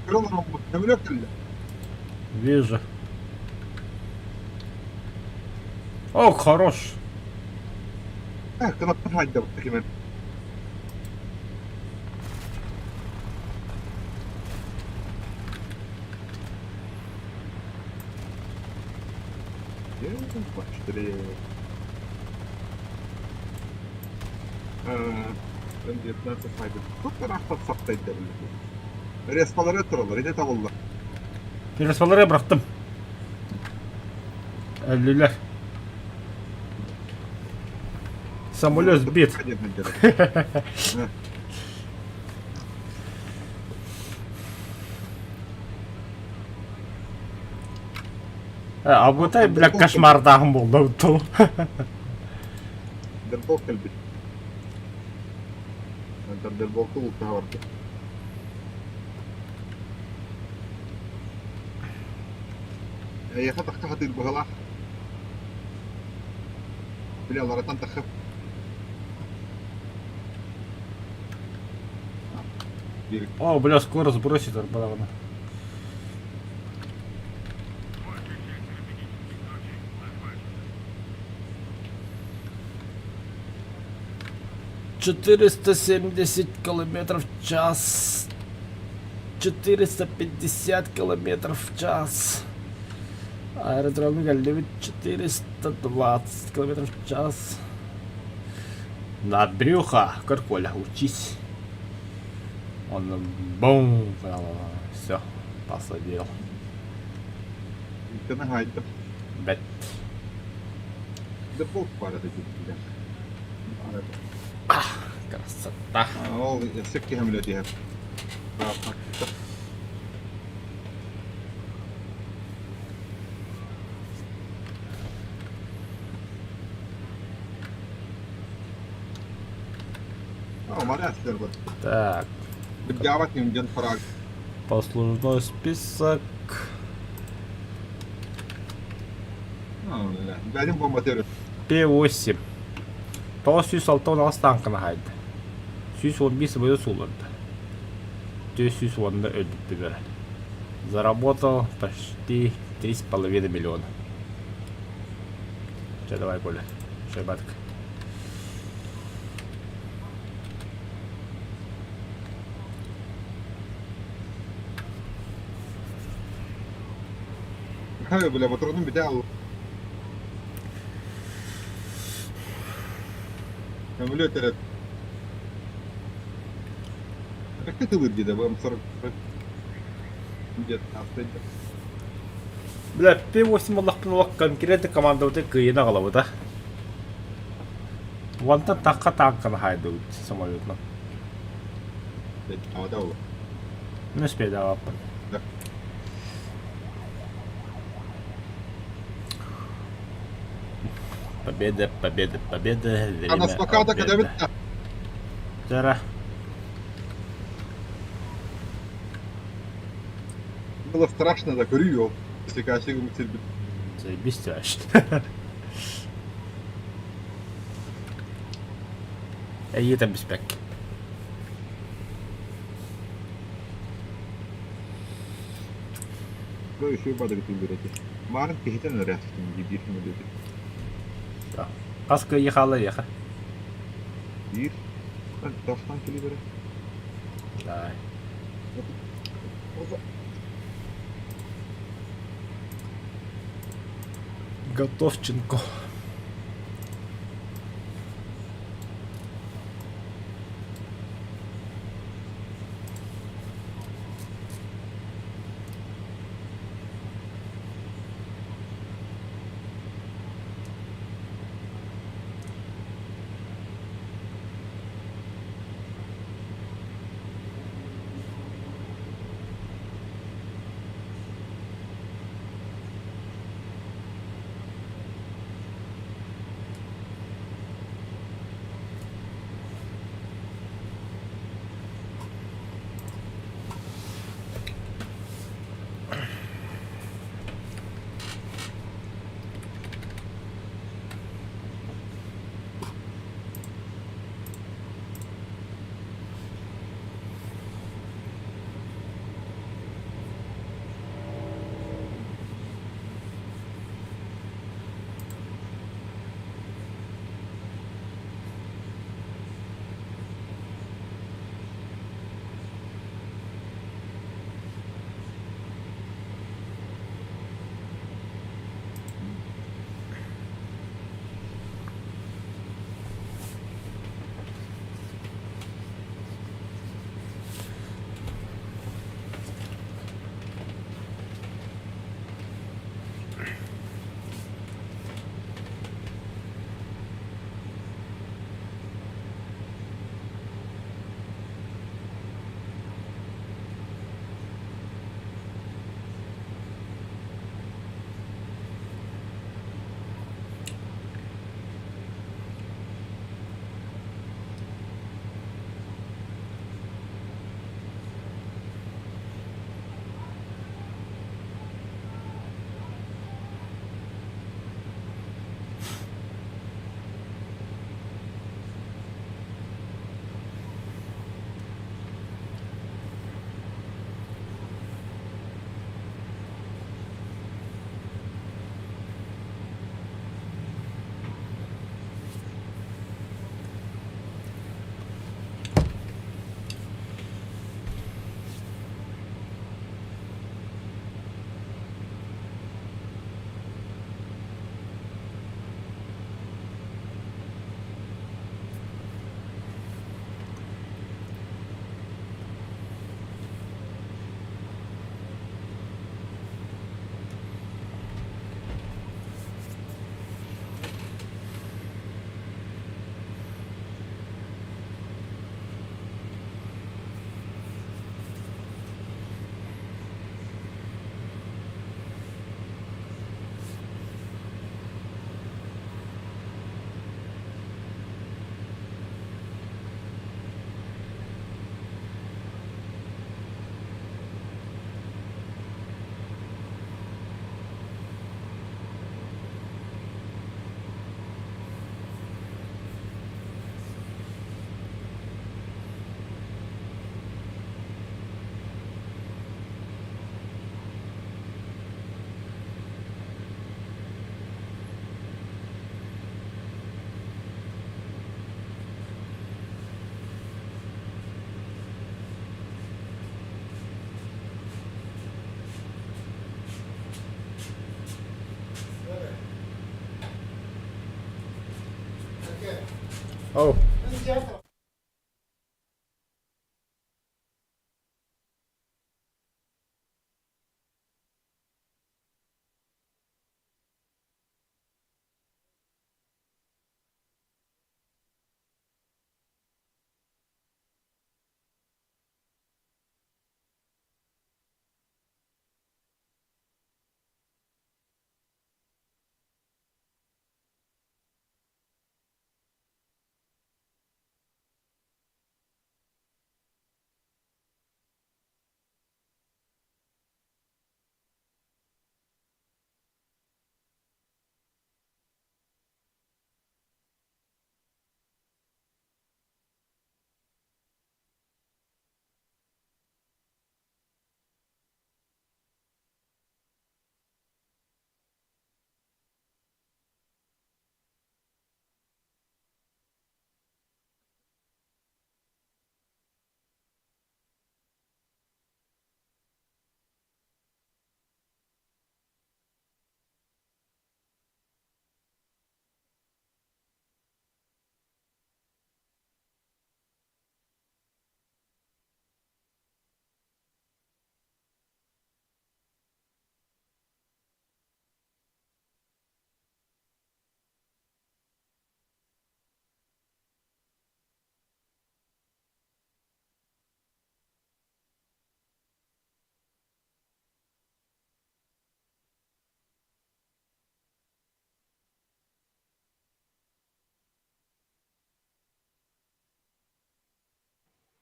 Көмөлөк кэллэ. Вижу. О, хорош. Кынаттан хайдабыт кимен. Респалары тураллар, ити табылла. Респалары бырахтым. Өллүлэр. Самолет сбит. Абытай, бля, кошмардааһын буолла ту. Дербол кэлбит. Дерболку ултаһа барда. Эйиэхэ тахха хатыыр быһалаах. Били аларатан тахха. О, бля, скоро сбросит арбалағына. 470 километров в час. 450 километров в час. Аэродромы кэллибит 420 километров в час. На брюхо, көр Коля, учись. Он бум, все, посадил. Бэт. Красота. Ол өссө киһи үлэтиһэр. Так. Послужной список. П8. 906 тааҥканы хаайда. 115 бойу суулларда. 410 өлбүттүбэр. Заработал почти 3,5 миллиона. Чэ, давай, Коля. Шайбатка. Бля, патроным битэ Көмөлүөт эрэ Ракеты диде БМ-40 где-то Бля, П-8 буоллахпына олох конкретно командабыты кыайан аҕалабыта. Уонтан тахха тааҥканы хаайдыбыт самолетунан. Не успедаабаппын. Да. Победа, победа, победа, Она время спокойно, когда обеда. Жара. Было страшно, да, көрүү Заебись вообще. Эйиэтэн бүспэккэ. Маарын киһитин өрөөстүм биир күнү Хас кыайыы хаалла эйиэхэ? Биир. Тастан кэлибэрэ. Дай. Готовченко. Оу.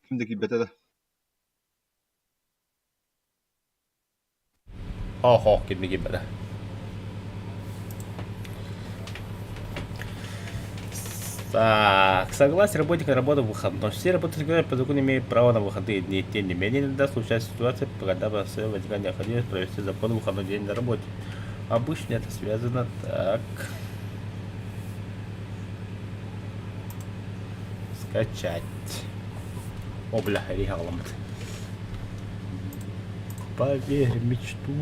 Ким да киирбэтэ да. Оһо, ким киирбэтэ. Так, согласие работника на работу в выходной. Все работники по закону имеют право на выходные дни. Тем не менее, иногда случаются ситуации, когда возникает необходимость провести закон выходной день на работе. Обычно это связано так. Скачать. О, бля, регламент. Поверь в мечту.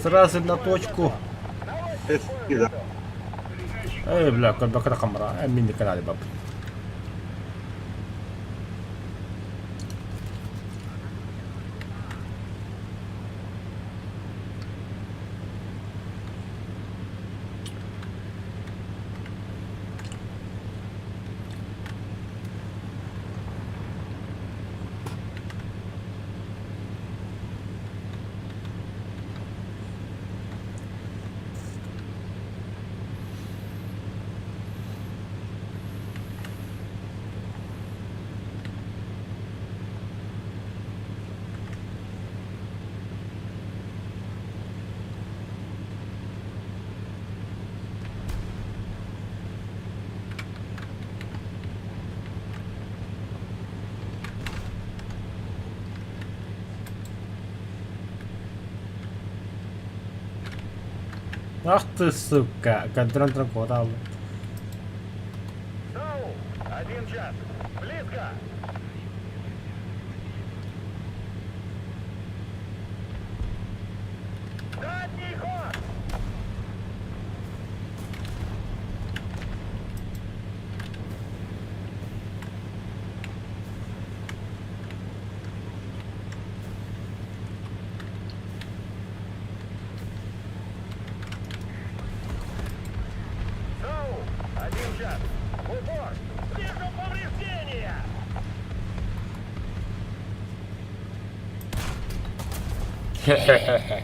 Сразу на точку. Да. Эй, бля, көрбөккө камера. Мин канале бап. Ах ты, сука, контроль куда САУ, 1 час. Близко. Задний ход! САУ, 1 час. В упор! Вижу повреждения! Хе-хе-хе.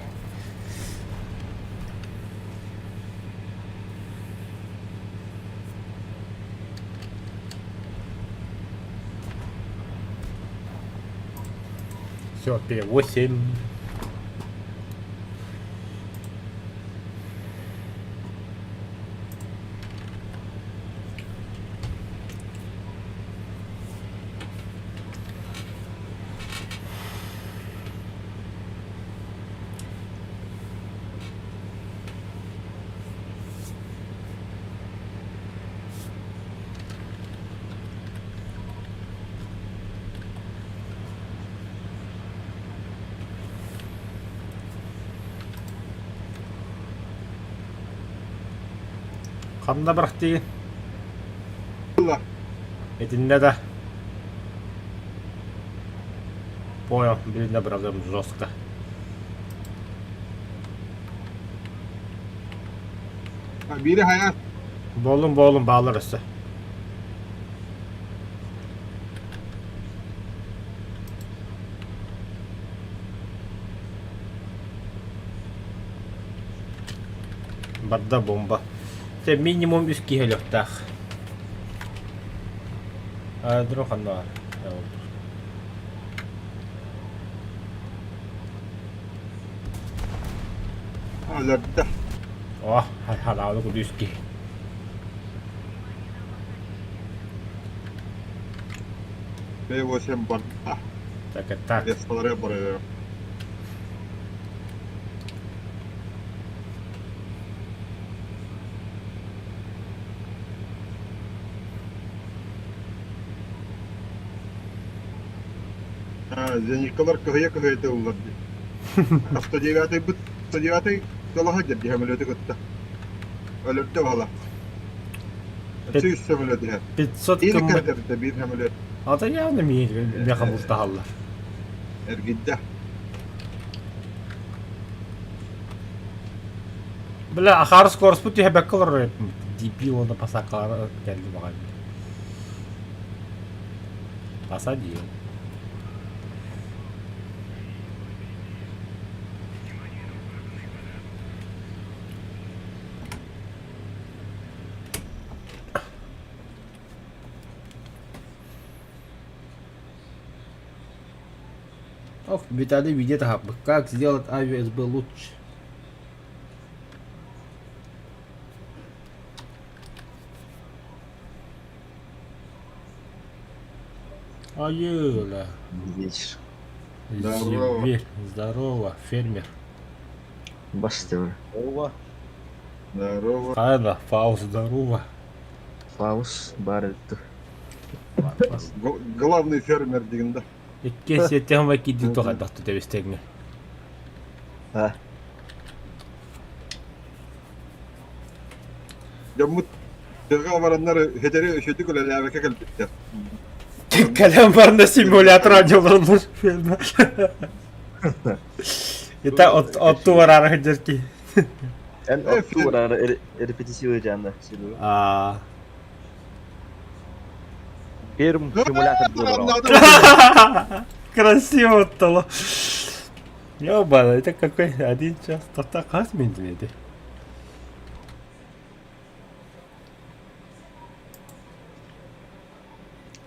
Все, 8. Ханна бырахтыгын? Итиннэ да. Понял, билиннэ бырагым жестко. Биири хайа. Буоллун буоллун бааллар өссө. Барда бомба. Те минимум үс киһи өлүөхтээх. Аэродром ханна баар? Өлөрдө. О, хараалы куду үс киһи. П8 барда. Так, так. Ресторан барıyor. Зенитkalар кыһыйа-кыһыйа тыллар дии. 109-быт 109 тылаһа дьэрдиһэ мөлөтү кытта. Өлөрдө бала. 100 сөмөлөт иһэр. 500 Биир кыммыт. кэрдэрдэ биир сөмөлөт. Ата явно миэхэ бултаһаллар. Эргийдэ. Бля, ахаар скороспут түһэбэккэ олорор дебил уонна посакалара кэлли баҕай. Посадил. Ох, Виталий видео таһаарбыт. Как сделать авиа-СБ лучше? Айыла. Вечер. Здорово. Зверь. Здорово, фермер. Бастер. Ова. Здорово. Хайда, Фаус, здорово. Фаус Барретт. Главный фермер диэн да. Икки сиэттиһэн киирдин туох хайдах тэбистэҥҥэ. А, Дьоммут тыаҕа бараннар хэтэри өшөтүк үлэлээбэккэ кэлбиттэр. Кэлэн барна симулятор анньыллар ферма. Это от отту бараары сылдьар киһи. Эн отту бараары репетиция дьаанда силу. Аа. Перм симулятор буолар. Красиво оттоло. Ёбана, это какой один час? Тоқта хас минут edi?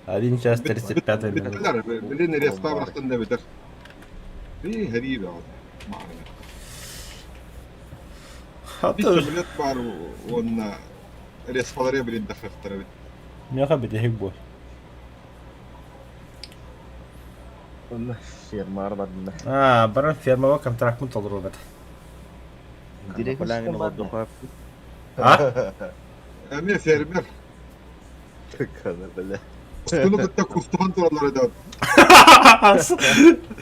Один час 35 минут. Бүттүлэр, билин реставраттан да бүтэр. И хэрии бөҕө. Биир самолет баар уонна респалары билин тахсыахтара эбит. Миэхэ бүтэһик буол. Онно фермаар барда. Аа, баран фермаҕа контрактын толоруо эбит. Директор олордуха. А? Эмиэ фермер. Бля. Тускуну кытта кустуһан тураллар этэ.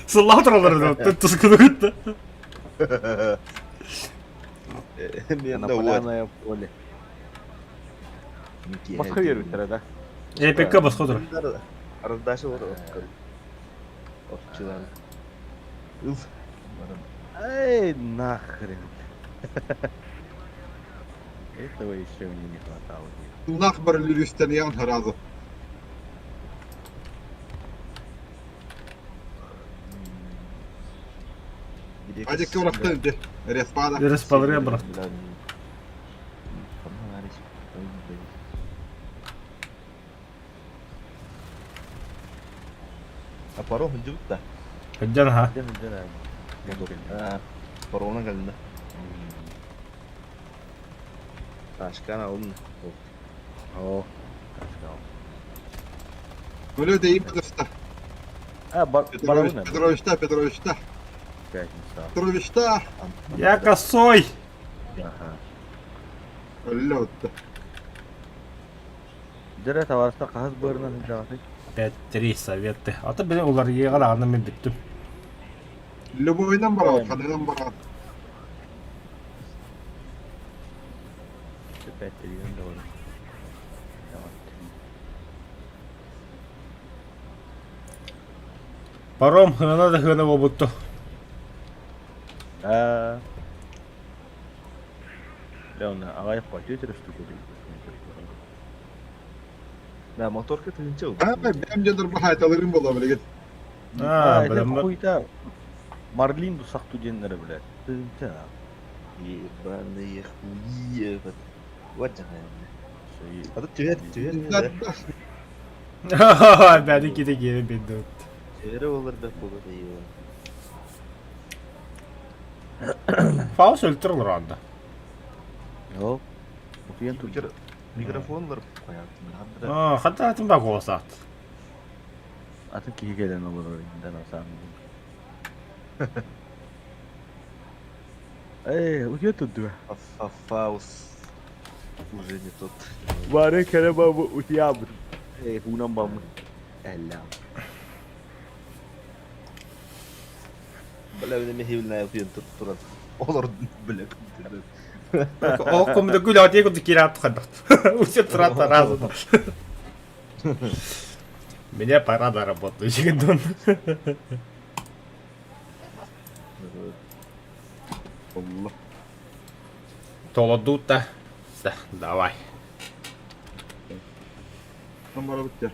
Сыллаах тураллар этэ. Тускуну кытта. Коноплянное поле. Босхо биэрбиттэрэ да? Эпикка босхо турар. Раздача вот Овчилар. Уф. Эй, нахрен. Этого еще мне не хватало. Тунах бар лүрүстэниэн харазы. Адекке урахтан ити. Респада. Респалырыа бырах. А паром идет да? Сылдьан аха. Паромна кэллэ. Ташкана он. О, ташкан. Өлө дейим Петровичта. А, барабына. Петровичта, Петровичта. Пятница. Петровичта. Я косой! Ага. Өллө отта. Дөрө табарыста хаһыс быарынан сылдьаҕытый? 5-3 советы. А то били уларыйыаҕа даҕаны мин бүттүм. Любойынан барабыт, ханынан барабыт. Опять терийэн да барар. Паром хына да хына буолбутту. Аа. Леона, аҕай хоту штуку Да, моторка тыһыынча А, бэм дьоннор баһаайталырым буолла билигин. Аа, А, это бэлэммэ. хуйта. Марлин бу сахту диэннэрэ блядь. Тыһыынча. Ебаные хуи этот. Вот же. А тут түһэр, түһэр, Бәді кете кері бенді. Түһэрэ болар бэк болар еба. Фаус өлтір олар анда. Yok. Утуйан турда. Микрофонлар koyardım. Аа, хата атын ба голосат. Атын киһи кэлэн олорор инден асаан. Эй, утуйан турду. Фаус уже не тот. Бары кэлэ бабы утуябыт. Эй, хуунан баммыт. Эллэм. Бля, мен хевлнай утуйан туран. Олар бля. О, комда гүл атык курдук киирэ тухайдах. Үсө турат разы. Мне пора на работу, дон. Allah. Толодута. Да, давай. Там бара битте.